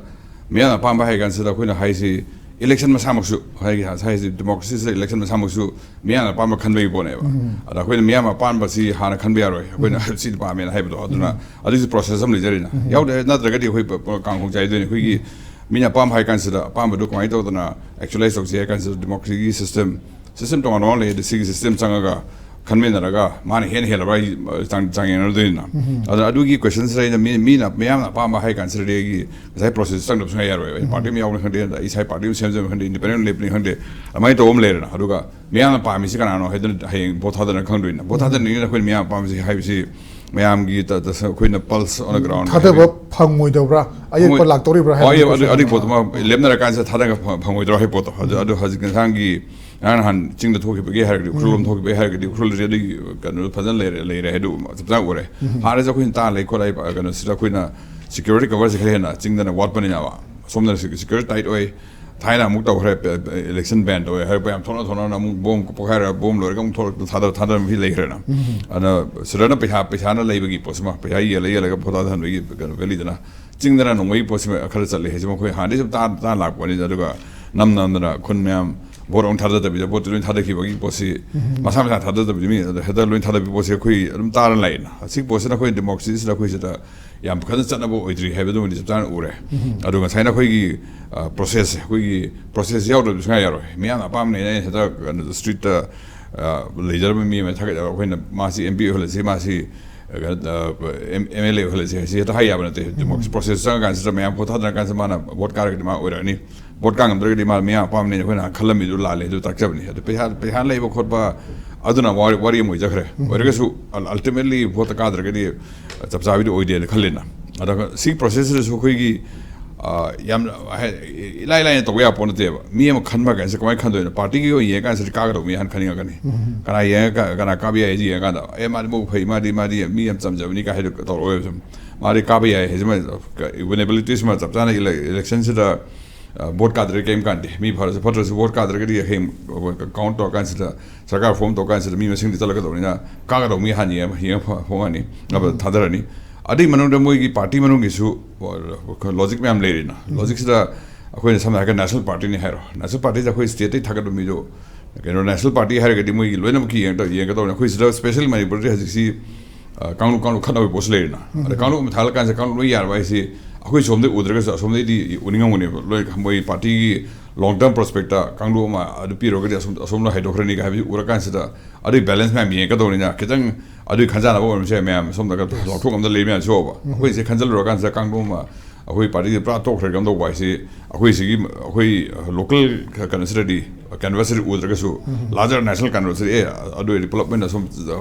ꯃꯤꯌꯥꯝꯅ ꯑꯄꯥꯝꯕ ꯍꯥꯏ ꯀꯥꯟꯁꯤꯗ ꯑꯩꯈꯣꯏꯅ ꯍꯥꯏꯁꯤ ꯏꯂꯦꯛꯁꯟ ꯃꯁꯥꯃꯛꯁꯨ, ꯍꯥꯏ-, ꯍꯥꯏꯁꯤ ꯗꯦꯃꯣꯀ꯭ꯔꯦꯁꯤꯁꯤꯗ ꯏꯂꯦꯛꯁꯟ ꯃꯁꯥꯃꯛꯁꯨ ꯃꯤꯌꯥꯝꯅ ꯑꯄꯥꯝꯕ ꯈꯟꯕꯒꯤ ꯄꯣꯠꯅꯦꯕ꯫ ꯑꯗ ꯑꯩꯈꯣꯏꯅ ꯃꯤꯌꯥꯝ ꯑꯄꯥꯝꯕꯁꯤ ꯍꯥꯟꯅ ꯈꯟꯕ ꯌꯥꯔꯣꯏ꯫ ꯑꯩꯈꯣꯏꯅ ꯁꯤ ꯄꯥꯝꯃꯦꯅ ꯍꯥꯏꯕꯗꯣ, ꯑꯗꯨꯅ ꯑꯗꯨꯒꯤ ꯄ꯭ꯔꯣꯁꯦꯁ ꯑꯃ ꯂꯩꯖꯔꯤꯅ꯫ ꯌꯥꯎꯗꯦ, ꯅꯠꯇ꯭ꯔꯒꯗꯤ ꯑꯩꯈꯣꯏ ꯄ-, ꯄ-, ꯀꯥꯡꯈꯣꯡ ꯆꯥꯏꯗꯣꯏꯅꯤ꯫ ꯑꯩꯈꯣꯏꯒꯤ ꯃꯤꯅ ꯑꯄꯥꯝꯕ ꯍꯥꯏ ꯀꯥꯟꯁꯤꯗ ꯑꯄꯥꯝꯕꯗꯨ ꯀꯃꯥꯏꯅ ꯇꯧꯗꯅ ꯑꯦꯛꯆꯨꯑꯦꯂꯥꯏꯁ ꯇꯧꯁꯤ ꯍꯥꯏ ꯀꯥꯟꯁꯤꯗ ꯗꯦꯃꯣꯀ꯭ꯔꯦꯁꯤꯒꯤ ꯁꯤꯁꯇꯦꯝ, ꯁꯤꯁꯇꯦꯝ ꯇꯣꯉꯥꯟ ꯇꯣꯉꯥꯟ ꯂꯩ꯫ ꯑꯗ ꯁꯤꯒꯤ ꯁꯤꯁꯇꯦꯝ ꯆꯪꯉꯒ ꯈꯟꯃꯤꯟꯅꯔꯒ ꯃꯥꯅ ꯍꯦꯟꯅ ꯍꯦꯜꯂꯕ꯭ꯔꯥ ꯍꯥꯏ ꯆꯥꯡ ꯆꯥꯡꯌꯦꯡꯅꯗꯣꯏꯅꯤꯅ꯫ ꯑꯗꯨꯅ ꯑꯗꯨꯒꯤ ꯀꯣꯏꯁꯟꯁꯤꯗ ꯑꯩꯅ ꯃꯤ ꯃꯤꯅ ꯃꯌꯥꯝꯅ ꯑꯄꯥꯝꯕ ꯍꯥꯏ ꯀꯥꯟꯁꯤꯗꯗꯤ ꯑꯩꯒꯤ ꯉꯁꯥꯏ ꯄ꯭ꯔꯣꯁꯦꯁ ꯆꯪꯗꯕ ꯁꯨꯡꯌꯥ ꯌꯥꯔꯣꯏ꯫ ꯑꯩ ꯄꯥꯔꯇꯤ ꯑꯃ ꯌꯥꯎꯕꯅꯤ ꯈꯪꯗꯦ, ꯑꯩ ꯏꯁꯥ ꯄꯥꯔꯇꯤ ꯑꯃ ꯁꯦꯝꯖꯕꯅꯤ ꯈꯪꯗꯦ, ꯏꯟꯗꯤꯄꯦꯟꯗꯦꯟ ꯂꯦꯞꯄꯅꯤ ꯈꯪꯗꯦ, ꯑꯗꯨꯃꯥꯏꯅ ꯇꯧꯕ ꯑꯃ ꯂꯩꯔꯦꯅ꯫ ꯑꯗꯨꯒ ꯃꯤꯌꯥꯝꯅ ꯄꯥꯝꯃꯤꯁꯤ ꯀꯅꯥꯅꯣ ꯍꯥꯏꯗꯅ ꯍꯌꯦꯡ ꯚꯣꯠ ꯊꯥꯗꯅ ꯈꯪꯗꯣꯏꯅ꯫ ꯚꯣꯠ ꯊꯥꯗꯅꯤꯡꯉꯤꯅ ꯑꯩꯈꯣꯏꯅ ꯃꯤꯌꯥꯝ ꯄꯥꯝꯃꯤꯁꯤ ꯍꯥꯏꯕꯁꯤ ꯃꯌꯥꯝꯒꯤ ꯇ- ꯇ- ꯑꯩꯈꯣꯏꯅ pulse on the ground ꯊꯥꯗꯕ ꯍꯥꯏꯕꯗꯤ ꯐꯪꯉꯣꯏꯗꯕ꯭ꯔꯥ? ꯑꯌꯦꯛꯄ ꯃꯣꯏ- ꯂꯥꯛꯇꯧꯔꯤꯕ꯭ꯔꯥ ꯍꯥꯏꯕ ꯑꯣ, ꯑꯌꯦꯛꯄ, ꯑꯗꯨ- ꯑꯗꯨꯒꯤ ꯄꯣꯠꯇꯨꯃ ꯂꯦꯞꯅꯔꯀꯥꯟꯁꯤꯗ ꯊꯥꯗꯕ ꯐ- ꯐꯪꯉꯣꯏꯗ꯭ꯔꯣ ꯍꯥꯏꯕ ꯄꯣꯠꯇꯣ꯫ ꯑꯗꯨ ꯑꯗꯨ ꯍꯧꯖꯤꯛ ꯉꯁꯥꯡꯒꯤ ꯉꯔꯥꯡ ꯅꯍꯥꯟ ꯆꯤꯡꯗ ꯊꯣꯛꯈꯤꯕꯒꯤ ꯍꯥꯏꯔꯒꯗꯤ, ꯎꯈ꯭ꯔꯨꯜ ꯂꯣꯝ ꯊꯣꯛꯈꯤꯕꯒꯤ ꯍꯥꯏꯔꯒꯗꯤ, ꯎꯈ꯭ꯔꯨꯜꯁꯦ ꯑꯗꯨꯒꯤ ꯀꯩꯅꯣ ꯐꯖꯅ ꯂꯩꯔꯦ ꯂꯩꯔꯦ ꯍꯥꯏꯗꯨ ꯆꯞ ꯆꯥꯅ ꯎꯔꯦ꯫ ꯍꯥꯟꯅꯁꯨ ꯑꯩꯈꯣꯏꯅ ꯇꯥ ꯂꯩ ꯈꯣꯠꯂꯦ ꯍꯥꯏꯕ ꯀꯩꯅꯣꯁꯤꯗ ꯑꯩꯈꯣꯏꯅ ꯁꯦꯀ꯭ꯌꯨꯔꯤꯇꯤ ꯀꯚꯔꯁꯦ ꯈꯔ ꯍꯦꯟꯅ ꯆꯤꯡꯗꯅ ꯋꯥꯠꯄꯅꯤꯅꯕ, ꯁꯣꯝꯗꯅ ꯁꯦꯀ꯭ꯌꯨꯔꯤꯇꯤ ꯇꯥꯏꯠ ꯑꯣꯏ꯫ ꯊꯥꯏꯅ ꯑꯃꯨꯛ ꯇꯧꯈ꯭ꯔꯦ, election ban ꯇꯧꯋꯦ ꯍꯥꯏꯔꯛꯄ ꯌꯥꯝ ꯊꯣꯛꯅ ꯊꯣꯛꯅꯅ ꯑꯃꯨꯛ ꯕꯣꯝ ꯄꯣꯈꯥꯏꯔꯒ ꯕꯣꯝ ꯂꯣꯏꯔꯒ ꯑꯃꯨꯛ ꯊꯣꯛꯂꯛꯇ ꯊꯥꯗ ꯊꯥꯗꯕ ꯃꯤ ꯂꯩꯈ꯭ꯔꯦꯅ꯫ ꯑꯗꯨꯅ ꯁꯤꯗꯅ ꯄꯩꯁꯥ ꯄꯩꯁꯥꯅ ꯂꯩꯕꯒꯤ ꯄꯣꯠꯁꯤꯃ, ꯄꯩꯁꯥ ꯌꯦꯜꯂ ꯌꯦꯜꯂꯒ ꯄꯣꯠ ꯊꯥꯗꯍꯟꯕꯒꯤ ꯀꯩꯅꯣ ꯚꯦꯂꯤꯗꯅ ꯆꯤꯡꯗꯅ ꯅꯣꯡꯃꯩꯒꯤ ꯄꯣꯠꯁꯤꯃ ꯈꯔ ꯆꯠꯂꯤ ꯍꯥꯏꯁꯤ ꯃꯈꯣꯏ ꯍꯥꯟꯅꯗꯩ ꯁꯨꯝ ꯇꯥ ꯇꯥ ꯂꯥꯛꯄꯅꯤꯗ꯫ ꯑꯗꯨꯒ ꯅꯝ ꯅꯝꯗꯅ ꯈꯨꯟ ꯃꯌꯥꯝ ꯚꯣꯠ ꯑꯃꯨꯛ ꯊꯥꯗꯗꯕꯤꯗ ꯚꯣꯠꯇꯨ ꯂꯣꯏ ꯊꯥꯗꯈꯤꯕꯒꯤ ꯄꯣꯠꯁꯤ ꯃꯁꯥ ꯃꯁꯥ ꯊꯥꯗꯗꯕꯤꯗ ꯃꯤ ꯑꯗ ꯍꯦꯛꯇ ꯂꯣꯏ ꯊꯥꯗꯕꯤ ꯄꯣꯠꯁꯤ ꯑꯩꯈꯣꯏ ꯑꯗꯨꯝ ꯇꯥꯔ ꯂꯥꯛꯑꯦꯅ꯫ ꯑꯁꯤꯒꯤ ꯄꯣꯠꯁꯤꯅ ꯑꯩꯈꯣꯏ ꯗꯦꯃꯣꯀ꯭ꯔꯦꯁꯤꯁꯤꯗ ꯑꯩꯈꯣꯏ ꯁꯤꯗ ꯌꯥꯝ ꯐꯖꯅ ꯆꯠꯅꯕ ꯑꯣꯏꯗ꯭ꯔꯤ ꯍꯥꯏꯕꯗꯨꯃꯗꯤ ꯆꯞ ꯆꯥꯅ ꯎꯔꯦ꯫ ꯑꯗꯨ ꯉꯁꯥꯏꯅ ꯑꯩꯈꯣꯏꯒꯤ, ꯑ, ꯄ꯭ꯔꯣꯁꯦꯁꯁꯦ, ꯑꯩꯈꯣꯏꯒꯤ ꯄ꯭ꯔꯣꯁꯦꯁ ꯌꯥꯎꯗ꯭ꯔꯕꯗꯤ ꯁꯨꯡꯌꯥ ꯌꯥꯔꯣꯏ꯫ ꯃꯤꯌꯥꯝꯅ ꯑꯄꯥꯝꯕꯅꯦꯅ ꯑꯩꯅ ꯍꯦꯛꯇ ꯀꯩꯅꯣ ꯁ꯭ꯇ꯭ꯔꯤꯠꯇ, ꯑ, ꯂꯩꯖꯔꯕ ꯃꯤ ꯑꯃ ꯊꯥꯒꯠꯂꯒ ꯑꯩꯈꯣꯏꯅ ꯃꯥꯁꯤ ꯑꯦꯝ ꯄꯤ ꯑꯣꯏꯍꯜꯂꯁꯤ, ꯃꯥꯁꯤ, ꯑ, ꯀꯩꯅꯣ, ꯑ, ꯑꯦꯝ ꯑꯦꯜ ꯑꯦ ꯑꯣꯏꯍꯜꯂꯁꯤ ꯍꯥꯏꯁꯤ ꯍꯦꯛꯇ ꯍꯥꯏ ꯌꯥꯕ ꯅꯠꯇꯦ꯫ ꯗꯦꯃꯣꯀ꯭ꯔꯦꯁꯤ ꯄ꯭ꯔꯣꯁꯦꯁ ꯆꯪꯉꯀꯥꯟꯁꯤꯗ ꯃꯌꯥꯝ ꯚꯣꯠ ꯊꯥꯗꯔꯀꯥꯟꯁꯤꯗ ꯃꯥꯅ ꯚꯣꯠ ꯀꯥꯔꯒꯗꯤ ꯃꯥ ꯑꯣꯏꯔꯛꯑꯅꯤ, ꯚꯣꯠ ꯀꯥ ꯉꯝꯗ꯭ꯔꯒꯗꯤ ꯃꯥ ꯃꯤꯌꯥꯝ ꯑꯄꯥꯝꯕꯅꯦꯅ ꯑꯩꯈꯣꯏꯅ ꯈꯜꯂꯝꯃꯤꯗꯨ ꯂꯥꯜꯂꯦ, ꯑꯗꯨ ꯇꯥꯛꯆꯕꯅꯤ꯫ ꯑꯗꯨ ꯄꯩꯁꯥ, ꯄꯩꯁꯥ ꯂꯩꯕ ꯈꯣꯠꯄ ꯑꯗꯨꯅ ꯋꯥꯔꯤ, ꯋꯥꯔꯤ ꯑꯃ ꯑꯣꯏꯖꯈ꯭ꯔꯦ꯫ ꯑꯣꯏꯔꯒꯁꯨ ꯑꯜ-, ꯑꯜꯇꯤꯃꯦꯠꯂꯤ ꯚꯣꯠꯇ ꯀꯥꯗ꯭ꯔꯒꯗꯤ ꯆꯞ ꯆꯥꯕꯤꯗꯤ ꯑꯣꯏꯗꯦꯅ ꯈꯜꯂꯤꯅ꯫ ꯑꯗꯨꯒ ꯁꯤ ꯄ꯭ꯔꯣꯁꯦꯁꯁꯤꯗꯁꯨ ꯑꯩꯈꯣꯏꯒꯤ, ꯑ, ꯌꯥꯝꯅ ꯍꯥꯏ-, ꯏꯂꯥꯏ ꯂꯥꯏꯅ ꯇꯧꯕ ꯌꯥꯕ ꯄꯣꯠ ꯅꯠꯇꯦꯕ꯫ ꯃꯤ ꯑꯃ ꯈꯟꯕ ꯀꯥꯟꯁꯤꯗ ꯀꯃꯥꯏꯅ ꯈꯟꯗꯣꯏꯅꯣ? ꯄꯥꯔꯇꯤꯒꯤ ꯑꯣꯏꯅ ꯌꯦꯡꯉꯀꯥꯟꯁꯤꯗꯤ ꯀꯥꯒꯗꯧꯕ ꯃꯤ ꯍꯥꯟꯅ ꯈꯟꯅꯤꯡꯉꯛꯀꯅꯤ꯫ ꯀꯅꯥ ꯌꯦꯡꯉ-, ꯀꯅꯥ ꯀꯥꯕ ꯌꯥꯏ ꯍꯥꯏꯁꯤ ꯌꯦꯡꯉꯀꯥꯟꯗ, "ꯑꯦ, ꯃꯥꯗꯤ ꯃꯕꯨꯛ ꯐꯩ, ꯃꯥꯗꯤ, ꯃꯥꯗꯤ ꯃꯤ ꯌꯥꯝ ꯆꯝꯖꯕꯅꯤ" ꯀꯥꯏ ꯍꯥꯏꯗꯣ ꯇꯧꯔꯛꯑꯣꯏꯕ ꯁꯨꯝ꯫ ꯃꯥꯗꯤ ꯀꯥꯕ ꯌꯥꯏ ꯍꯥꯏꯁꯤꯃ, ꯋꯤꯅꯦꯕꯤꯂꯤꯇꯤꯁꯤꯃ ꯆꯞ ꯆꯥꯅ ꯏꯂꯦ-, ꯏꯂꯦꯛꯁꯟꯁꯤꯗ, ꯑ, ꯚꯣꯠ ꯀꯥꯗ꯭ꯔꯗꯤ ꯀꯔꯤꯝ ꯀꯥꯟꯗꯦ꯫ ꯃꯤ ꯐꯔꯁꯨ ꯐꯠꯇ꯭ꯔꯁꯨ ꯚꯣꯠ ꯀꯥꯗ꯭ꯔꯒꯗꯤ ꯍꯌꯦꯡ ꯀꯥꯎꯟ ꯇꯧꯔꯀꯥꯟꯁꯤꯗ, ꯁꯔꯀꯥꯔ ꯐꯣꯝ ꯇꯧꯔꯀꯥꯟꯁꯤꯗ ꯃꯤ ꯃꯁꯤꯡꯗꯤ ꯆꯠꯂꯛꯀꯗꯧꯕꯅꯤꯅ ꯀꯥꯒꯗꯧꯕ ꯃꯤ ꯍꯥꯟꯅ ꯌꯦꯡꯉ, ꯌꯦꯡꯉ ꯐꯣꯡꯉꯅꯤ, ꯑꯗꯨꯒ ꯊꯥꯗꯔꯅꯤ꯫ ꯑꯗꯨꯒꯤ ꯃꯅꯨꯡꯗ ꯃꯣꯏꯒꯤ ꯄꯥꯔꯇꯤ ꯃꯅꯨꯡꯒꯤꯁꯨ ꯂꯣꯖꯤꯛ ꯃꯌꯥꯝ ꯂꯩꯔꯤꯅ꯫ ꯂꯣꯖꯤꯛꯁꯤꯗ ꯑꯩꯈꯣꯏꯅ ꯁꯝꯅ ꯍꯥꯏꯔꯒ ꯅꯦꯁꯅꯦꯜ ꯄꯥꯔꯇꯤꯅꯤ ꯍꯥꯏꯔꯣ, ꯅꯦꯁꯅꯦꯜ ꯄꯥꯔꯇꯤꯁꯦ ꯑꯩꯈꯣꯏ ꯁ꯭ꯇꯦꯠꯇꯩ ꯊꯥꯒꯠꯄ ꯃꯤꯗꯣ, ꯀꯩꯅꯣ, ꯅꯦꯁꯅꯦꯜ ꯄꯥꯔꯇꯤ ꯍꯥꯏꯔꯒꯗꯤ ꯃꯣꯏꯒꯤ ꯂꯣꯏꯅꯃꯛꯀꯤ ꯌꯦꯡꯗ-, ꯌꯦꯡꯒꯗꯧꯕꯅꯤ꯫ ꯑꯩꯈꯣꯏ ꯁꯤꯗ ꯁ꯭ꯄꯦꯁꯦꯜ ꯃꯅꯤꯄꯨꯔꯗꯤ ꯍꯧꯖꯤꯛꯁꯤ, ꯑ, ꯀꯥꯡꯂꯨꯞ, ꯀꯥꯡꯂꯨꯞ ꯈꯠꯅꯕꯒꯤ ꯄꯣꯠꯁꯨ ꯂꯩꯔꯤꯅ꯫ ꯑꯗ ꯀꯥꯡꯂꯨꯞ ꯑꯃ ꯊꯥꯒꯠꯂꯀꯥꯟꯁꯤꯗ ꯀꯥꯡꯂꯨꯞ ꯂꯣꯏ ꯌꯥꯔꯕ ꯍꯥꯏꯁꯤ ꯑꯩꯈꯣꯏ ꯁꯣꯝꯗꯩ ꯎꯗ꯭ꯔꯒꯁꯨ ꯑꯁꯣꯝꯗꯩꯗꯤ ꯎꯅꯤꯡꯉꯝꯒꯅꯦꯕ꯫ ꯂꯣꯏ ꯃꯣꯏ ꯄꯥꯔꯇꯤꯒꯤ ꯂꯣꯡ ꯇꯔꯝ ꯄ꯭ꯔꯣꯁꯄꯦꯛꯇ ꯀꯥꯡꯂꯨꯞ ꯑꯃ ꯑꯗꯨ ꯄꯤꯔꯨꯔꯒꯗꯤ ꯑꯁꯣꯝ ꯑꯁꯣꯝꯗ ꯍꯥꯏꯗꯣꯛꯈ꯭ꯔꯅꯤꯒ ꯍꯥꯏꯕꯁꯤ ꯎꯔꯀꯥꯟꯁꯤꯗ, ꯑꯗꯨꯒꯤ ꯕꯦꯂꯦꯟꯁ ꯃꯌꯥꯝ ꯌꯦꯡꯉꯛꯀꯗꯧꯅꯤꯅ ꯈꯤꯇꯪ ꯑꯗꯨꯒꯤ ꯈꯟꯖꯥꯟꯅꯕ ꯑꯣꯏꯔꯝꯕꯁꯨ ꯌꯥꯏ꯫ ꯃꯌꯥꯝ ꯁꯣꯝꯗ ꯂꯧꯊꯣꯛ ꯉꯝꯗ ꯂꯩ ꯃꯌꯥꯝꯁꯨ ꯌꯥꯎꯕ꯫ ꯑꯩꯈꯣꯏꯁꯦ ꯈꯟꯖꯜꯂꯨꯔꯀꯥꯟꯁꯤꯗ ꯀꯥꯡꯂꯨꯞ ꯑꯃ ꯑꯩꯈꯣꯏ ꯄꯥꯔꯇꯤꯁꯦ ꯄꯨꯔꯥ ꯇꯣꯛꯈ꯭ꯔꯦ ꯀꯝ ꯇꯧꯕ ꯍꯥꯏꯁꯤ ꯑꯩꯈꯣꯏ ꯁꯤꯒꯤ ꯑꯩꯈꯣꯏ ꯂꯣꯀꯦꯜ ꯀꯩꯅꯣꯁꯤꯗꯗꯤ ꯀꯦꯟꯚꯁꯁꯤꯗꯤ ꯎꯗ꯭ꯔꯒꯁꯨ ꯂꯥꯔꯖꯔ ꯅꯦꯁꯅꯦꯜ ꯀꯦꯟꯚꯁꯁꯤꯗꯤ ꯑꯦ ꯑꯗꯨ ꯑꯣꯏꯔꯗꯤ ꯄꯨꯂꯞ ꯑꯣꯏꯅ ꯁꯨꯝ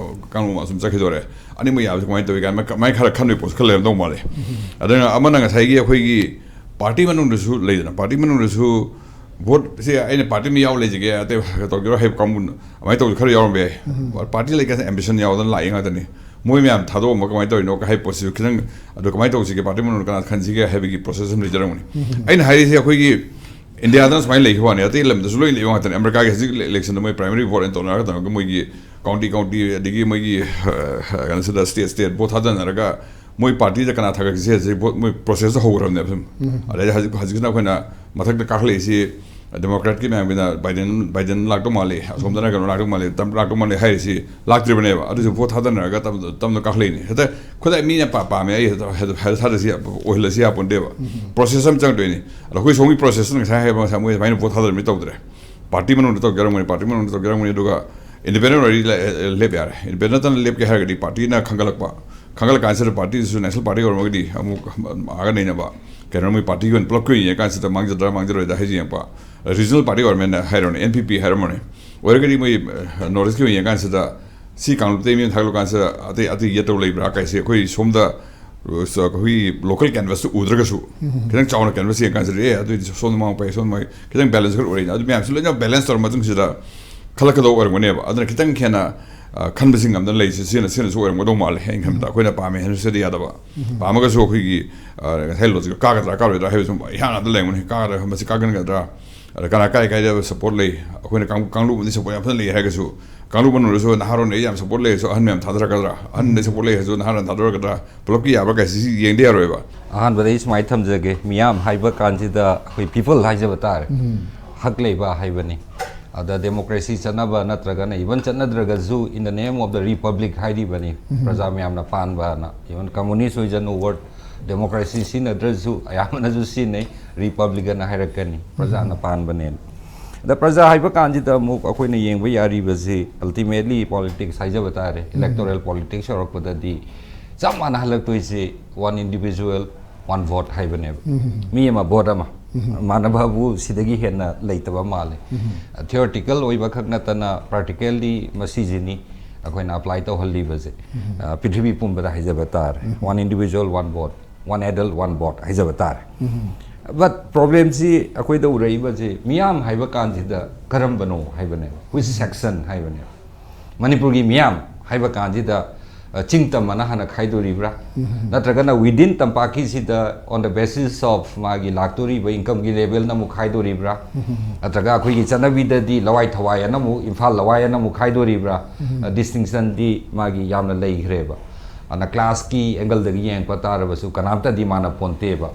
ꯀꯥꯡꯂꯨꯞ ꯑꯃ ꯁꯨꯝ ꯆꯠꯈꯤꯗꯣꯔꯦ꯫ ꯑꯅꯤꯃꯛ ꯌꯥꯕꯁꯤ ꯀꯃꯥꯏꯅ ꯇꯧꯏ ꯀꯥꯏꯅ ꯀꯃꯥꯏꯅ ꯈꯔ ꯈꯟꯕꯒꯤ ꯄꯣꯠꯁꯨ ꯈꯔ ꯂꯩꯔꯝꯗꯧ ꯃꯥꯜꯂꯦ꯫ ꯑꯗꯨꯅ ꯑꯃꯅ ꯉꯁꯥꯏꯒꯤ ꯑꯩꯈꯣꯏꯒꯤ ꯄꯥꯔꯇꯤ ꯃꯅꯨꯡꯗꯁꯨ ꯂꯩꯗꯅ, ꯄꯥꯔꯇꯤ ꯃꯅꯨꯡꯗꯁꯨ ꯚꯣꯠꯁꯦ ꯑꯩꯅ ꯄꯥꯔꯇꯤ ꯑꯃ ꯌꯥꯎ ꯂꯩꯖꯒꯦ, ꯑꯇꯩ ꯇꯧꯒꯦꯔꯣ ꯍꯥꯏꯕ ꯀꯥꯡꯕꯨ ꯑꯗꯨꯃꯥꯏꯅ ꯇꯧꯕꯁꯨ ꯈꯔ ꯌꯥꯎꯔꯝꯕ ꯌꯥꯏ꯫ ꯄꯥꯔꯇꯤ ꯂꯩꯀꯥꯟꯗ ꯑꯦꯝꯕꯤꯁꯟ ꯌꯥꯎꯗꯅ ꯂꯥꯛꯏ ꯉꯥꯛꯇꯅꯤ꯫ ꯃꯣꯏ ꯃꯌꯥꯝ ꯊꯥꯗꯣꯛꯑꯝꯕ ꯀꯃꯥꯏꯅ ꯇꯧꯔꯤꯅꯣ ꯍꯥꯏꯕ ꯄꯣꯠꯁꯤꯁꯨ ꯈꯤꯇꯪ, ꯑꯗꯣ ꯀꯃꯥꯏꯅ ꯇꯧꯁꯤꯒꯦ, ꯄꯥꯔꯇꯤ ꯃꯅꯨꯡꯗ ꯀꯅꯥ ꯈꯟꯁꯤꯒꯦ ꯍꯥꯏꯕꯒꯤ ꯄ꯭ꯔꯣꯁꯦꯁ ꯑꯃ ꯂꯩꯖꯔꯝꯒꯅꯤ꯫ ꯑꯩꯅ ꯍꯥꯏꯔꯤꯁꯦ ꯑꯩꯈꯣꯏꯒꯤ ꯏꯟꯗꯤꯌꯥꯗꯅ ꯁꯨꯃꯥꯏꯅ ꯂꯩꯈꯤꯕ ꯋꯥꯅꯤ, ꯑꯇꯩ ꯂꯝꯗꯁꯨ ꯂꯣꯏ ꯂꯩꯕ ꯉꯥꯛꯇꯅꯤ꯫ ꯑꯃꯦꯔꯤꯀꯥꯒꯤ ꯍꯧꯖꯤꯛ ꯏꯂꯦꯛꯁꯟꯗ ꯃꯣꯏ ꯄ꯭ꯔꯥꯏꯃꯔꯤ ꯚꯣꯠ ꯑꯅ ꯇꯧꯅꯔꯒ ꯇꯧꯔꯒ ꯃꯣꯏꯒꯤ ꯀꯥꯎꯟꯇꯤ ꯀꯥꯎꯟꯇꯤ ꯑꯗꯒꯤ ꯃꯣꯏꯒꯤ ꯀꯩꯅꯣꯁꯤꯗ ꯁ꯭ꯇꯦꯠ ꯁ꯭ꯇꯦꯠ ꯚꯣꯠ ꯊꯥꯗꯅꯔꯒ ꯃꯣꯏ ꯄꯥꯔꯇꯤꯗ ꯀꯅꯥ ꯊꯥꯒꯠꯈꯤꯁꯦ ꯍꯧꯖꯤꯛ ꯚꯣꯠ ꯃꯣꯏ ꯄ꯭ꯔꯣꯁꯦꯁꯇ ꯍꯧꯈ꯭ꯔꯕꯅꯦꯕ ꯁꯨꯝ꯫ ꯑꯗꯩ ꯍꯧꯖꯤꯛ ꯍꯧꯖꯤꯛꯁꯤꯅ ꯑꯩꯈꯣꯏꯅ ꯃꯊꯛꯇ ꯀꯥꯈꯠꯂꯛꯏꯁꯤ ꯗꯦꯃꯣꯀ꯭ꯔꯦꯠꯀꯤ ꯃꯌꯥꯝꯒꯤꯅ ꯕꯥꯏꯗꯦꯟ ꯕꯥꯏꯗꯦꯟ ꯂꯥꯛꯇꯧ ꯃꯥꯜꯂꯤ, ꯑꯁꯣꯝꯗꯅ ꯀꯩꯅꯣ ꯂꯥꯛꯇꯧ ꯃꯥꯜꯂꯤ, ꯇ꯭ꯔꯝꯞ ꯂꯥꯛꯇꯧ ꯃꯥꯜꯂꯤ ꯍꯥꯏꯔꯤꯁꯤ ꯂꯥꯛꯇ꯭ꯔꯤꯕꯅꯦꯕ꯫ ꯑꯗꯨꯁꯨ ꯚꯣꯠ ꯊꯥꯗꯅꯔꯒ ꯇꯞꯅ ꯇꯞꯅ ꯀꯥꯈꯠꯂꯛꯏꯅꯤ꯫ ꯍꯦꯛꯇ ꯈꯨꯗꯥꯏ ꯃꯤꯅ ꯄꯥ- ꯄꯥꯝꯃꯦ ꯑꯩ ꯍꯦꯛꯇ ꯍꯦꯛꯇ ꯍꯦꯛꯇ ꯊꯥꯗꯁꯤ ꯑꯣꯏꯍꯜꯂꯁꯤ ꯌꯥꯄꯣꯟꯇꯦꯕ꯫ ꯄ꯭ꯔꯣꯁꯦꯁ ꯑꯃ ꯆꯪꯗꯣꯏꯅꯤ꯫ ꯑꯗꯣ ꯑꯩꯈꯣꯏ ꯁꯣꯝꯒꯤ ꯄ꯭ꯔꯣꯁꯦꯁꯇꯨꯅ ꯉꯁꯥꯏ ꯍꯥꯏꯕ ꯉꯁꯥꯏ ꯃꯣꯏ ꯑꯗꯨꯃꯥꯏꯅ ꯚꯣꯠ ꯊꯥꯗꯔꯝꯃꯤ ꯇꯧꯗ꯭ꯔꯦ꯫ ꯄꯥꯔꯇꯤ ꯃꯅꯨꯡꯗ ꯇꯧꯖꯔꯝꯒꯅꯤ, ꯄꯥꯔꯇꯤ ꯃꯅꯨꯡꯗ ꯇꯧꯖꯔꯝꯒꯅꯤ꯫ ꯑꯗꯨꯒ ꯏꯟꯗꯤꯄꯦꯟꯗꯦꯟ ꯑꯣꯏꯔꯗꯤ ꯂꯦꯞ ꯌꯥꯔꯦ꯫ ꯏꯟꯗꯤꯄꯦꯟꯗꯦꯟꯇꯅ ꯂꯦꯞꯀꯦ ꯍꯥꯏꯔꯒꯗꯤ ꯄꯥꯔꯇꯤꯅ ꯈꯟꯒꯠꯂꯛꯄ, ꯈꯟꯒꯠꯂꯛ ꯀꯥꯟꯁꯤꯗ ꯄꯥꯔꯇꯤꯗꯨꯁꯨ ꯅꯦꯁꯅꯦꯜ ꯄꯥꯔꯇꯤ ꯑꯣꯏꯔꯝꯃꯒꯗꯤ ꯑꯃꯨꯛ ꯑꯥꯒ ꯅꯩꯅꯕ ꯀꯩꯅꯣ ꯃꯣꯏ ꯄꯥꯔꯇꯤꯒꯤ ꯑꯣꯏꯅ ꯄꯨꯂꯞꯀꯤ ꯑꯣꯏꯅ ꯌꯦꯡꯉꯀꯥꯟꯁꯤꯗ ꯃꯥꯡꯖꯗ꯭ꯔꯥ ꯃꯥꯡꯖꯔꯣꯏꯗ꯭ꯔꯥ ꯍꯥꯏꯁꯤ ꯌꯦꯡꯉꯛꯄ꯫ ꯔꯤꯖꯅꯦꯜ ꯄꯥꯔꯇꯤ ꯑꯣꯏꯔꯝꯃꯦꯅ ꯍꯥꯏꯔꯣꯅꯦ, ꯑꯦꯟ ꯄꯤ ꯄꯤ ꯍꯥꯏꯔꯝꯃꯅꯦ, ꯑꯣꯏꯔꯒꯗꯤ ꯃꯣꯏ ꯅꯣꯔꯠ ꯏꯁꯀꯤ ꯑꯣꯏꯅ ꯌꯦꯡꯉꯀꯥꯟꯁꯤꯗ ꯁꯤ ꯀꯥꯡꯂꯨꯞꯇꯩ ꯃꯤ ꯑꯃ ꯊꯥꯒꯠꯂꯨ ꯀꯥꯟꯁꯤꯗ ꯑꯇꯩ ꯑꯇꯩ ꯌꯦꯠꯇꯧ ꯂꯩꯕ꯭ꯔꯥ ꯀꯥꯏꯁꯦ ꯑꯩꯈꯣꯏ ꯁꯣꯝꯗ ꯑꯩꯈꯣꯏꯒꯤ ꯂꯣꯀꯦꯜ ꯀꯦꯟꯚꯁꯇꯨ ꯎꯗ꯭ꯔꯒꯁꯨ ꯈꯤꯇꯪ ꯆꯥꯎꯅ ꯀꯦꯟꯚꯁ ꯌꯦꯡꯉ ꯀꯥꯟꯁꯤꯗ ꯑꯦ ꯑꯗꯨꯏꯗꯤ ꯁꯣꯝꯗ ꯃꯥꯡ ꯄꯥꯏ ꯁꯣꯝꯗ ꯃꯥꯡ ꯈꯤꯇꯪ ꯕꯦꯂꯦꯟꯁ ꯈꯔ ꯑꯣꯏꯔꯛꯏꯅ ꯑꯗꯨ ꯃꯌꯥꯝꯁꯤ ꯂꯣꯏꯅ ꯕꯦꯂꯦꯟꯁ ꯇꯧꯔ ꯃꯇꯨꯡꯁꯤꯗ ꯈꯜꯂꯛꯀꯗꯧꯕ ꯑꯣꯏꯔꯝꯒꯅꯦꯕ꯫ ꯑꯗꯨꯅ ꯈꯤꯇꯪ ꯍꯦꯟꯅ ꯈꯟꯕꯁꯤ ꯉꯝꯗꯅ ꯂꯩꯁꯦ ꯁꯤꯅ ꯁꯤꯅꯁꯨ ꯑꯣꯏꯔꯝꯒꯗꯧ ꯃꯥꯜꯂꯦ ꯑꯩꯅ ꯈꯟꯕꯗ꯫ ꯑꯩꯈꯣꯏꯅ ꯄꯥꯝꯃꯦ ꯍꯥꯏꯅ ꯁꯤꯗꯤ ꯌꯥꯗꯕ꯫ ꯄꯥꯝꯃꯒꯁꯨ ꯑꯩꯈꯣꯏꯒꯤ ꯉꯁꯥꯏ ꯂꯣꯖꯤꯛ ꯀꯥꯒꯗ꯭ꯔꯥ ꯀꯥꯔꯣꯏꯗ꯭ꯔꯥ ꯍꯥꯏꯕꯁꯨ ꯏꯍꯥꯟ ꯍꯥꯟꯅ ꯂꯩꯔꯝꯒꯅꯤ꯫ ꯀꯥꯒꯗ꯭ꯔꯥ ꯃꯁꯤ ꯀꯥꯒꯟꯒꯗ꯭ꯔꯥ ꯑꯗ ꯀꯅꯥ ꯀꯥꯏ ꯀꯥꯏꯗ ꯁꯞꯄꯣꯔꯠ ꯂꯩ? ꯑꯩꯈꯣꯏꯅ ꯀꯥꯡ- ꯀꯥꯡꯂꯨꯞ ꯑꯃꯗꯤ ꯁꯞꯄꯣꯔꯠ ꯌꯥꯝ ꯐꯖꯅ ꯂꯩ ꯍꯥꯏꯔꯒꯁꯨ ꯀꯥꯡꯂꯨꯞ ꯃꯅꯨꯡꯗꯁꯨ ꯅꯍꯥꯔꯣꯟ ꯑꯩ ꯌꯥꯝ ꯁꯞꯄꯣꯔꯠ ꯂꯩꯔꯁꯨ ꯑꯍꯟ ꯃꯌꯥꯝ ꯊꯥꯗꯔꯛꯀꯗ꯭ꯔꯥ? ꯑꯍꯟꯗ ꯁꯞꯄꯣꯔꯠ ꯂꯩꯔꯁꯨ ꯅꯍꯥꯔꯣꯟ ꯊꯥꯗꯔꯛꯀꯗ꯭ꯔꯥ? ꯄꯨꯂꯞꯀꯤ ꯌꯥꯕ꯭ꯔꯥ ꯀꯥꯏꯁꯤ ꯌꯦꯡꯗ ꯌꯥꯔꯣꯏꯕ꯫ ꯑꯍꯥꯟꯕꯗ ꯑꯩ ꯁꯨꯃꯥꯏꯅ ꯊꯝꯖꯒꯦ, ꯃꯤꯌꯥꯝ ꯍꯥꯏꯕ ꯀꯥꯟꯁꯤꯗ ꯑꯩꯈꯣꯏ ꯄꯤꯄꯜ ꯍꯥꯏꯖꯕ ꯇꯥꯔꯦ, ꯍꯛ ꯂꯩꯕ ꯍꯥꯏꯕꯅꯤ꯫ ꯑꯗ ꯗꯦꯃꯣꯀ꯭ꯔꯦꯁꯤ ꯆꯠꯅꯕ ꯅꯠꯇ꯭ꯔꯒꯅ ꯏꯚꯟ ꯆꯠꯅꯗ꯭ꯔꯒꯁꯨ in the name of the republic ꯍꯥꯏꯔꯤꯕꯅꯤ, ꯄ꯭ꯔꯖꯥ ꯃꯌꯥꯝꯅ ꯄꯥꯟꯕꯅ꯫ ꯏꯚꯟ ꯀꯝꯃꯨꯅꯤꯁ ꯑꯣꯏꯖꯅꯨ, ꯋꯥꯔꯜ ꯗꯦꯃꯣꯀ꯭ꯔꯦꯁꯤ ꯁꯤꯖꯤꯟꯅꯗ꯭ꯔꯁꯨ ꯑꯌꯥꯝꯕꯅꯁꯨ ꯁꯤꯖꯤꯟꯅꯩ, ꯔꯤꯄꯕ꯭ꯂꯤꯀꯟ ꯍꯥꯏꯔꯛꯀꯅꯤ, ꯄ꯭ꯔꯖꯥꯅ ꯄꯥꯟꯕꯅꯦꯅ꯫ ꯑꯗ ꯄ꯭ꯔꯖꯥ ꯍꯥꯏꯕ ꯀꯥꯟꯁꯤꯗ ꯑꯃꯨꯛ ꯑꯩꯈꯣꯏꯅ ꯌꯦꯡꯕ ꯌꯥꯔꯤꯕꯁꯤ, ꯑꯜꯇꯤꯃꯦꯠꯂꯤ ꯄꯣꯂꯤꯇꯤꯛꯁ ꯍꯥꯏꯖꯕ ꯇꯥꯔꯦ, ꯏꯂꯦꯛꯇꯣꯔꯦꯜ ꯄꯣꯂꯤꯇꯤꯛꯁ ꯌꯧꯔꯛꯄꯗꯗꯤ ꯆꯞ ꯃꯥꯟꯅꯍꯜꯂꯛꯇꯣꯏꯁꯤ ꯋꯥꯟ ꯏꯟꯗꯤꯕꯤꯖꯨꯋꯦꯜ, ꯋꯥꯟ ꯚꯣꯠ ꯍꯥꯏꯕꯅꯦꯕ꯫ ꯃꯤ ꯑꯃ ꯚꯣꯠ ꯑꯃ, ꯃꯥꯟꯅꯕꯕꯨ ꯁꯤꯗꯒꯤ ꯍꯦꯟꯅ ꯂꯩꯇꯕ ꯃꯥꯜꯂꯦ꯫ ꯊꯤꯑꯣꯔꯤꯇꯤꯀꯦꯜ ꯑꯣꯏꯕ ꯈꯛ ꯅꯠꯇꯅ ꯄ꯭ꯔꯥꯛꯇꯤꯀꯦꯜꯂꯤ ꯃꯁꯤꯁꯤꯅꯤ ꯑꯩꯈꯣꯏꯅ ꯑꯦꯄ꯭ꯂꯥꯏ ꯇꯧꯍꯜꯂꯤꯕꯁꯦ꯫ ꯑ, ꯄ꯭ꯔꯤꯊꯤꯕꯤ ꯄꯨꯝꯕꯗ ꯍꯥꯏꯖꯕ ꯇꯥꯔꯦ, one individual, one vote, one adult, one vote ꯍꯥꯏꯖꯕ ꯇꯥꯔꯦ꯫ ꯕꯠ ꯄ꯭ꯔꯣꯕ꯭ꯂꯦꯝꯁꯤ ꯑꯩꯈꯣꯏꯗ ꯎꯔꯛꯏꯕꯁꯤ, ꯃꯤꯌꯥꯝ ꯍꯥꯏꯕ ꯀꯥꯟꯁꯤꯗ ꯀꯔꯝꯕꯅꯣ ꯍꯥꯏꯕꯅꯦꯕ, ꯋꯤꯆ ꯁꯦꯛꯁꯟ ꯍꯥꯏꯕꯅꯦꯕ꯫ ꯃꯅꯤꯄꯨꯔꯒꯤ ꯃꯤꯌꯥꯝ ꯍꯥꯏꯕ ꯀꯥꯟꯁꯤꯗ, ꯑ, ꯆꯤꯡ ꯇꯝ ꯑꯅ ꯍꯥꯟꯅ ꯈꯥꯏꯗꯣꯔꯤꯕ꯭ꯔꯥ? ꯅꯠꯇ꯭ꯔꯒꯅ within ꯇꯝꯄꯥꯛꯀꯤꯁꯤꯗ on the basis of ꯃꯥꯒꯤ ꯂꯥꯛꯇꯣꯔꯤꯕ ꯏꯟꯀꯝꯒꯤ ꯂꯦꯚꯦꯜꯅ ꯑꯃꯨꯛ ꯈꯥꯏꯗꯣꯔꯤꯕ꯭ꯔꯥ? ꯅꯠꯇ꯭ꯔꯒ ꯑꯩꯈꯣꯏꯒꯤ ꯆꯠꯅꯕꯤꯗꯗꯤ ꯂꯋꯥꯏ ꯊꯋꯥꯏ ꯑꯅ ꯑꯃꯨꯛ, ꯏꯝꯐꯥꯜ ꯂꯋꯥꯏ ꯑꯅ ꯑꯃꯨꯛ ꯈꯥꯏꯗꯣꯔꯤꯕ꯭ꯔꯥ? ꯑ, ꯗꯤꯁꯇꯤꯡꯁꯟꯗꯤ ꯃꯥꯒꯤ ꯌꯥꯝꯅ ꯂꯩꯈ꯭ꯔꯦꯕ꯫ ꯑꯗꯨꯅ ꯀ꯭ꯂꯥꯁꯀꯤ ꯑꯦꯡꯒꯜꯗꯒꯤ ꯌꯦꯡꯉꯛꯄ ꯇꯥꯔꯕꯁꯨ ꯀꯅꯥꯝꯇꯗꯤ ꯃꯥꯟꯅ ꯄꯣꯟꯇꯦꯕ꯫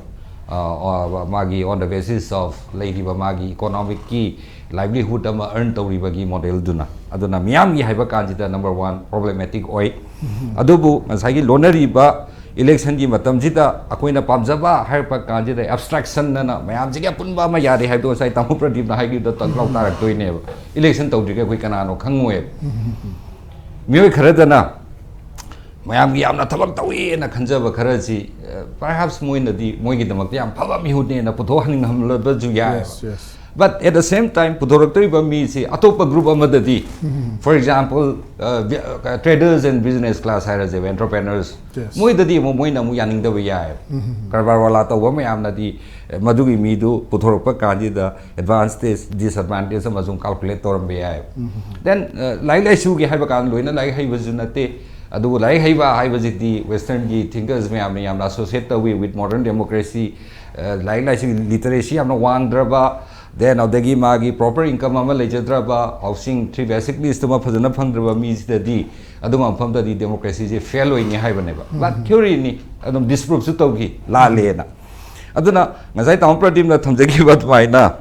ꯑ, ꯑ, ꯃꯥꯒꯤ on the basis of ꯂꯩꯔꯤꯕ ꯃꯥꯒꯤ ꯏꯀꯣꯅꯣꯃꯤꯛꯀꯤ ꯂꯥꯏꯚꯂꯤꯍꯨꯗ ꯑꯃ ꯑꯔꯟ ꯇꯧꯔꯤꯕꯒꯤ ꯃꯣꯗꯦꯜꯗꯨꯅ꯫ ꯑꯗꯨꯅ ꯃꯤꯌꯥꯝꯒꯤ ꯍꯥꯏꯕ ꯀꯥꯟꯁꯤꯗ ꯅꯝꯕꯔ ꯋꯥꯟ ꯄ꯭ꯔꯣꯕ꯭ꯂꯦꯃꯦꯇꯤꯛ ꯑꯣꯏ꯫ ꯑꯗꯨꯕꯨ ꯉꯁꯥꯏꯒꯤ ꯂꯣꯟꯅꯔꯤꯕ ꯏꯂꯦꯛꯁꯟꯒꯤ ꯃꯇꯝꯁꯤꯗ ꯑꯩꯈꯣꯏꯅ ꯄꯥꯝꯖꯕ ꯍꯥꯏꯔꯛꯄ ꯀꯥꯟꯁꯤꯗ ꯑꯦꯕꯁꯇ꯭ꯔꯦꯛꯁꯟ ꯑꯅ ꯃꯌꯥꯝꯁꯤꯒꯤ ꯑꯄꯨꯟꯕ ꯑꯃ ꯌꯥꯔꯦ ꯍꯥꯏꯕꯗꯣ ꯉꯁꯥꯏ ꯇꯥꯃꯣ ꯄ꯭ꯔꯗꯤꯞꯅ ꯍꯥꯏꯈꯤꯕꯗ ꯇꯛ ꯂꯥꯎ ꯇꯥꯔꯛꯇꯣꯏꯅꯦꯕ꯫ ꯏꯂꯦꯛꯁꯟ ꯇꯧꯗ꯭ꯔꯤꯒꯩ ꯑꯩꯈꯣꯏ ꯀꯅꯥꯅꯣ ꯈꯪꯉꯣꯏꯕ꯫ ꯃꯤꯑꯣꯏ ꯈꯔꯗꯅ ꯃꯌꯥꯝꯒꯤ ꯌꯥꯝꯅ ꯊꯕꯛ ꯇꯧꯏꯅ ꯈꯟꯖꯕ ꯈꯔꯁꯤ, ꯑ, perhaps ꯃꯣꯏꯅꯗꯤ ꯃꯣꯏꯒꯤꯗꯃꯛꯇ ꯌꯥꯝ ꯐꯕ ꯃꯤꯍꯨꯠꯅꯦꯅ ꯄꯨꯊꯣꯛꯍꯟꯅꯤꯡꯂꯝꯕꯁꯨ ꯌꯥꯏ꯫ Yes, yes. But at the same time, ꯄꯨꯊꯣꯔꯛꯇꯧꯔꯤꯕ ꯃꯤꯁꯤ ꯑꯇꯣꯞꯄ ꯒ꯭ꯔꯨꯞ ꯑꯃꯗꯗꯤ, for example, uh, traders and business class ꯍꯥꯏꯔꯁꯦꯕ, entrepreneurs, Yes. ꯃꯣꯏꯗꯗꯤ ꯑꯃꯨꯛ, ꯃꯣꯏꯅ ꯑꯃꯨꯛ ꯌꯥꯅꯤꯡꯗꯕ ꯌꯥꯏ꯫ ꯀꯔꯕꯥꯔ ꯋꯥꯂꯥ ꯇꯧꯕ ꯃꯌꯥꯝꯅꯗꯤ, ꯑ, ꯃꯗꯨꯒꯤ ꯃꯤꯗꯨ ꯄꯨꯊꯣꯔꯛꯄ ꯀꯥꯟꯁꯤꯗ ꯑꯦꯗꯚꯥꯟꯇꯦꯖ, ꯗꯤꯁꯑꯦꯗꯚꯥꯟꯇꯦꯖ ꯑꯃꯁꯨ ꯀꯥꯜꯀꯨꯂꯦꯠ ꯇꯧꯔꯝꯕ ꯌꯥꯏ꯫ Then, ꯑ, ꯂꯥꯏꯔꯤꯛ ꯂꯥꯏꯁꯨꯒꯤ ꯍꯥꯏꯕ ꯀꯥꯟꯗ ꯂꯣꯏꯅ ꯂꯥꯏꯔꯤꯛ ꯍꯩꯕꯁꯨ ꯅꯠꯇꯦ꯫ ꯑꯗꯨꯕꯨ ꯂꯥꯏꯔꯤꯛ ꯍꯩꯕ ꯍꯥꯏꯕꯁꯤꯗꯤ ꯋꯦꯁꯇꯔꯟꯒꯤ ꯊꯤꯡꯀꯔꯁ ꯃꯌꯥꯝꯅ ꯌꯥꯝꯅ associate ꯇꯧꯏ with modern democracy꯫ ꯑ, ꯂꯥꯏꯔꯤꯛ ꯂꯥꯏꯁꯨꯒꯤ ꯂꯤꯇꯔꯦꯁꯤ ꯌꯥꯝꯅ ꯋꯥꯡꯗ꯭ꯔꯕ, then ꯑꯗꯒꯤ ꯃꯥꯒꯤ ꯄ꯭ꯔꯣꯄꯔ ꯏꯟꯀꯝ ꯑꯃ ꯂꯩꯖꯗ꯭ꯔꯕ, ꯍꯥꯎꯁꯤꯡ ꯊ꯭ꯔꯤ ꯕꯦꯁꯤꯛ ꯅꯤꯗꯁꯇꯨꯃ ꯐꯖꯅ ꯐꯪꯗ꯭ꯔꯕ ꯃꯤꯁꯤꯗꯗꯤ ꯑꯗꯨꯝꯕ ꯃꯐꯝꯗꯗꯤ ꯗꯦꯃꯣꯀ꯭ꯔꯦꯁꯤꯁꯦ ꯐꯦꯜ ꯑꯣꯏꯅꯤ ꯍꯥꯏꯕꯅꯦꯕ꯫ But ꯊꯤꯑꯣꯔꯤꯅꯤ, ꯑꯗꯨꯝ ꯗꯤꯁꯄ꯭ꯔꯨꯞꯁꯨ ꯇꯧꯈꯤ, ꯂꯥꯜꯂꯦꯅ꯫ ꯑꯗꯨꯅ ꯉꯁꯥꯏ ꯇꯥꯃꯣ ꯄ꯭ꯔꯗꯤꯞꯅ ꯊꯝꯖꯈꯤꯕ ꯑꯗꯨꯃꯥꯏꯅ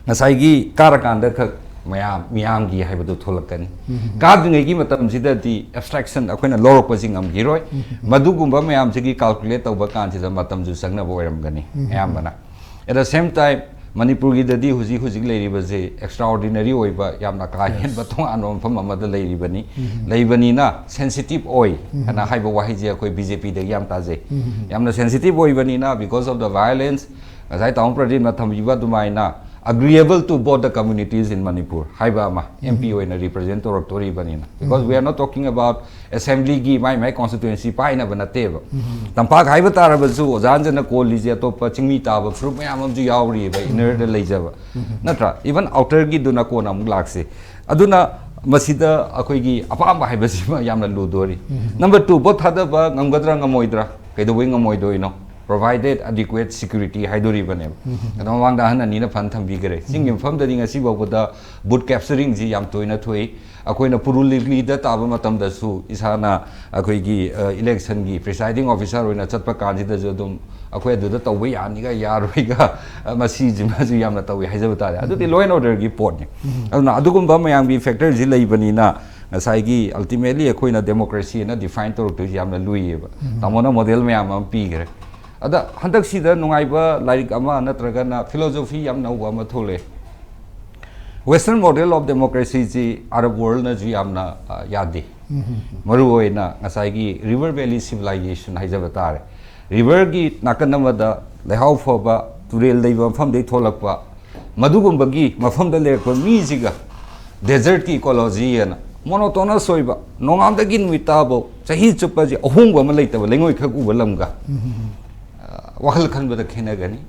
ꯉꯁꯥꯏꯒꯤ ꯀꯥꯔꯀꯥꯟꯗ ꯈꯛ ꯃꯌꯥꯝ ꯃꯤꯌꯥꯝꯒꯤ ꯍꯥꯏꯕꯗꯨ ꯊꯣꯛꯂꯛꯀꯅꯤ꯫ ꯀꯥꯗ꯭ꯔꯤꯉꯩꯒꯤ ꯃꯇꯝꯁꯤꯗꯗꯤ ꯑꯦꯞꯁꯇ꯭ꯔꯦꯛꯁꯟ ꯑꯩꯈꯣꯏꯅ ꯂꯧꯔꯛꯄꯁꯤ ꯉꯝꯈꯤꯔꯣꯏ꯫ ꯃꯗꯨꯒꯨꯝꯕ ꯃꯌꯥꯝꯁꯤꯒꯤ ꯀꯥꯜꯀꯨꯂꯦꯠ ꯇꯧꯕ ꯀꯥꯟꯁꯤꯗ ꯃꯇꯝꯁꯨ ꯆꯪꯅꯕ ꯑꯣꯏꯔꯝꯒꯅꯤ ꯑꯌꯥꯝꯕꯅ꯫ At the same time, ꯃꯅꯤꯄꯨꯔꯒꯤꯗꯗꯤ ꯍꯧꯖꯤꯛ ꯍꯧꯖꯤꯛ ꯂꯩꯔꯤꯕꯁꯦ ꯑꯦꯛꯁꯇ꯭ꯔꯥꯑꯣꯔꯗꯤꯅꯔꯤ ꯑꯣꯏꯕ, ꯌꯥꯝꯅ ꯀꯥ ꯍꯦꯟꯕ ꯇꯣꯉꯥꯟꯕ ꯃꯐꯝ ꯑꯃꯗ ꯂꯩꯔꯤꯕꯅꯤ꯫ ꯂꯩꯕꯅꯤꯅ ꯁꯦꯟꯁꯤꯇꯤꯞ ꯑꯣꯏ ꯍꯥꯏꯅ ꯍꯥꯏꯕ ꯋꯥꯍꯩꯁꯦ ꯑꯩꯈꯣꯏ ꯕꯤ ꯖꯦ ꯄꯤꯗꯒꯤ ꯌꯥꯝ ꯇꯥꯖꯩ꯫ ꯌꯥꯝꯅ ꯁꯦꯟꯁꯤꯇꯤꯞ ꯑꯣꯏꯕꯅꯤꯅ, because of the violence, ꯉꯁꯥꯏ ꯇꯥꯃꯣ ꯄ꯭ꯔꯗꯤꯞꯅ ꯊꯝꯕꯤꯕ ꯑꯗꯨꯃꯥꯏꯅ, agreeable to both the communities in Manipur ꯍꯥꯏꯕ ꯑꯃ ꯑꯦꯝ ꯄꯤ ꯑꯣꯏꯅ ꯔꯤꯄ꯭ꯔꯖꯦꯟ ꯇꯧꯔꯛꯇꯣꯔꯤꯕꯅꯤꯅ, because we are not talking about assemblyꯒꯤ my my constituency ꯄꯥꯏꯅꯕ ꯅꯠꯇꯦꯕ꯫ ꯇꯝꯄꯥꯛ ꯍꯥꯏꯕ ꯇꯥꯔꯕꯁꯨ ꯑꯣꯖꯥ ꯑꯟꯖꯟꯅ ꯀꯣꯜꯂꯤꯁꯦ ꯑꯇꯣꯞꯄ ꯆꯤꯡꯃꯤ ꯇꯥꯕ ꯐꯨꯔꯨꯞ ꯃꯌꯥꯝ ꯑꯃꯁꯨ ꯌꯥꯎꯔꯤꯕ innerꯗ ꯂꯩꯖꯕ, ꯅꯠꯇ꯭ꯔꯥ? Even outerꯒꯤꯗꯨꯅ ꯀꯣꯟꯅ ꯑꯃꯨꯛ ꯂꯥꯛꯁꯤ꯫ ꯑꯗꯨꯅ ꯃꯁꯤꯗ ꯑꯩꯈꯣꯏꯒꯤ ꯑꯄꯥꯝꯕ ꯍꯥꯏꯕꯁꯤꯃ ꯌꯥꯝꯅ ꯂꯨꯗꯣꯔꯤ꯫ Number two, ꯚꯣꯠ ꯊꯥꯗꯕ ꯉꯝꯒꯗ꯭ꯔꯥ ꯉꯝꯃꯣꯏꯗ꯭ꯔꯥ? ꯀꯩꯗꯧꯕꯩ ꯉꯝꯃꯣꯏꯗꯣꯏꯅꯣ? Provided adequate security ꯍꯥꯏꯗꯣꯔꯤꯕꯅꯦꯕ꯫ ꯑꯗꯣ ꯃꯃꯥꯡꯗ ꯑꯍꯟ ꯑꯅꯤꯅ ꯐꯅ ꯊꯝꯕꯤꯈꯔꯦ꯫ ꯆꯤꯡꯒꯤ ꯃꯐꯝꯗꯗꯤ ꯉꯁꯤ ꯐꯥꯎꯕꯗ ꯕꯨꯠ ꯀꯦꯞꯆꯔꯤꯡꯁꯤ ꯌꯥꯝ ꯇꯣꯏꯅ ꯊꯣꯛꯏ꯫ ꯑꯩꯈꯣꯏꯅ ꯄꯨꯔꯨꯂꯤꯂꯤꯗ ꯇꯥꯕ ꯃꯇꯝꯗꯁꯨ ꯏꯁꯥꯅ ꯑꯩꯈꯣꯏꯒꯤ, ꯑ, ꯏꯂꯦꯛꯁꯟꯒꯤ ꯄ꯭ꯔꯤꯁꯥꯏꯗꯤꯡ ꯑꯣꯐꯤꯁꯥꯔ ꯑꯣꯏꯅ ꯆꯠꯄ ꯀꯥꯟꯁꯤꯗꯁꯨ ꯑꯗꯨꯝ ꯑꯩꯈꯣꯏ ꯑꯗꯨꯗ ꯇꯧꯕ ꯌꯥꯅꯤꯒ ꯌꯥꯔꯣꯏꯒ, ꯑ, ꯃꯁꯤꯁꯤꯃꯁꯨ ꯌꯥꯝꯅ ꯇꯧꯏ ꯍꯥꯏꯖꯕ ꯇꯥꯔꯦ꯫ ꯑꯗꯨꯗꯤ law and orderꯒꯤ ꯄꯣꯠꯅꯤ꯫ ꯑꯗꯨꯅ ꯑꯗꯨꯒꯨꯝꯕ ꯃꯌꯥꯝꯒꯤ factorꯁꯤ ꯂꯩꯕꯅꯤꯅ ꯉꯁꯥꯏꯒꯤ ultimately ꯑꯩꯈꯣꯏꯅ democracy ꯑꯅ define ꯇꯧꯔꯛꯇꯣꯏꯁꯤ ꯌꯥꯝꯅ ꯂꯨꯏꯌꯦꯕ꯫ ꯇꯥꯃꯣꯅ model ꯃꯌꯥꯝ ꯑꯃ ꯄꯤꯈ꯭ꯔꯦ꯫ ꯑꯗ ꯍꯟꯗꯛꯁꯤꯗ ꯅꯨꯡꯉꯥꯏꯕ ꯂꯥꯏꯔꯤꯛ ꯑꯃ ꯅꯠꯇ꯭ꯔꯒꯅ philosophy ꯌꯥꯝ ꯅꯧꯕ ꯑꯃ ꯊꯣꯛꯂꯛꯑꯦ꯫ Western model of democracyꯁꯤ Arab worldꯅꯁꯨ ꯌꯥꯝꯅ, ꯑ, ꯌꯥꯗꯦ꯫ ꯃꯔꯨꯑꯣꯏꯅ ꯉꯁꯥꯏꯒꯤ River Valley Civilization ꯍꯥꯏꯖꯕ ꯇꯥꯔꯦ꯫ Riverꯒꯤ ꯅꯥꯀꯟ ꯑꯃꯗ ꯂꯩꯍꯥꯎ ꯐꯕ ꯇꯨꯔꯦꯜ ꯂꯩꯕ ꯃꯐꯝꯗꯒꯤ ꯊꯣꯛꯂꯛꯄ, ꯃꯗꯨꯒꯨꯝꯕꯒꯤ ꯃꯐꯝꯗ ꯂꯩꯔꯛꯄ ꯃꯤꯁꯤꯒ desertꯀꯤ ecology ꯑꯅ monotonous ꯑꯣꯏꯕ, ꯅꯣꯡꯉꯥꯟꯕꯗꯒꯤ ꯅꯨꯃꯤꯠ ꯇꯥꯕꯧ ꯆꯍꯤ ꯆꯨꯞꯄꯁꯤ ꯑꯍꯣꯡꯕ ꯑꯃ ꯂꯩꯇꯕ ꯂꯩꯉꯣꯏ ꯈꯛ ꯎꯕ ꯂꯝꯒ, ꯑ, ꯋꯥꯈꯜ ꯈꯟꯕꯗ ꯈꯦꯠꯅꯒꯅꯤ꯫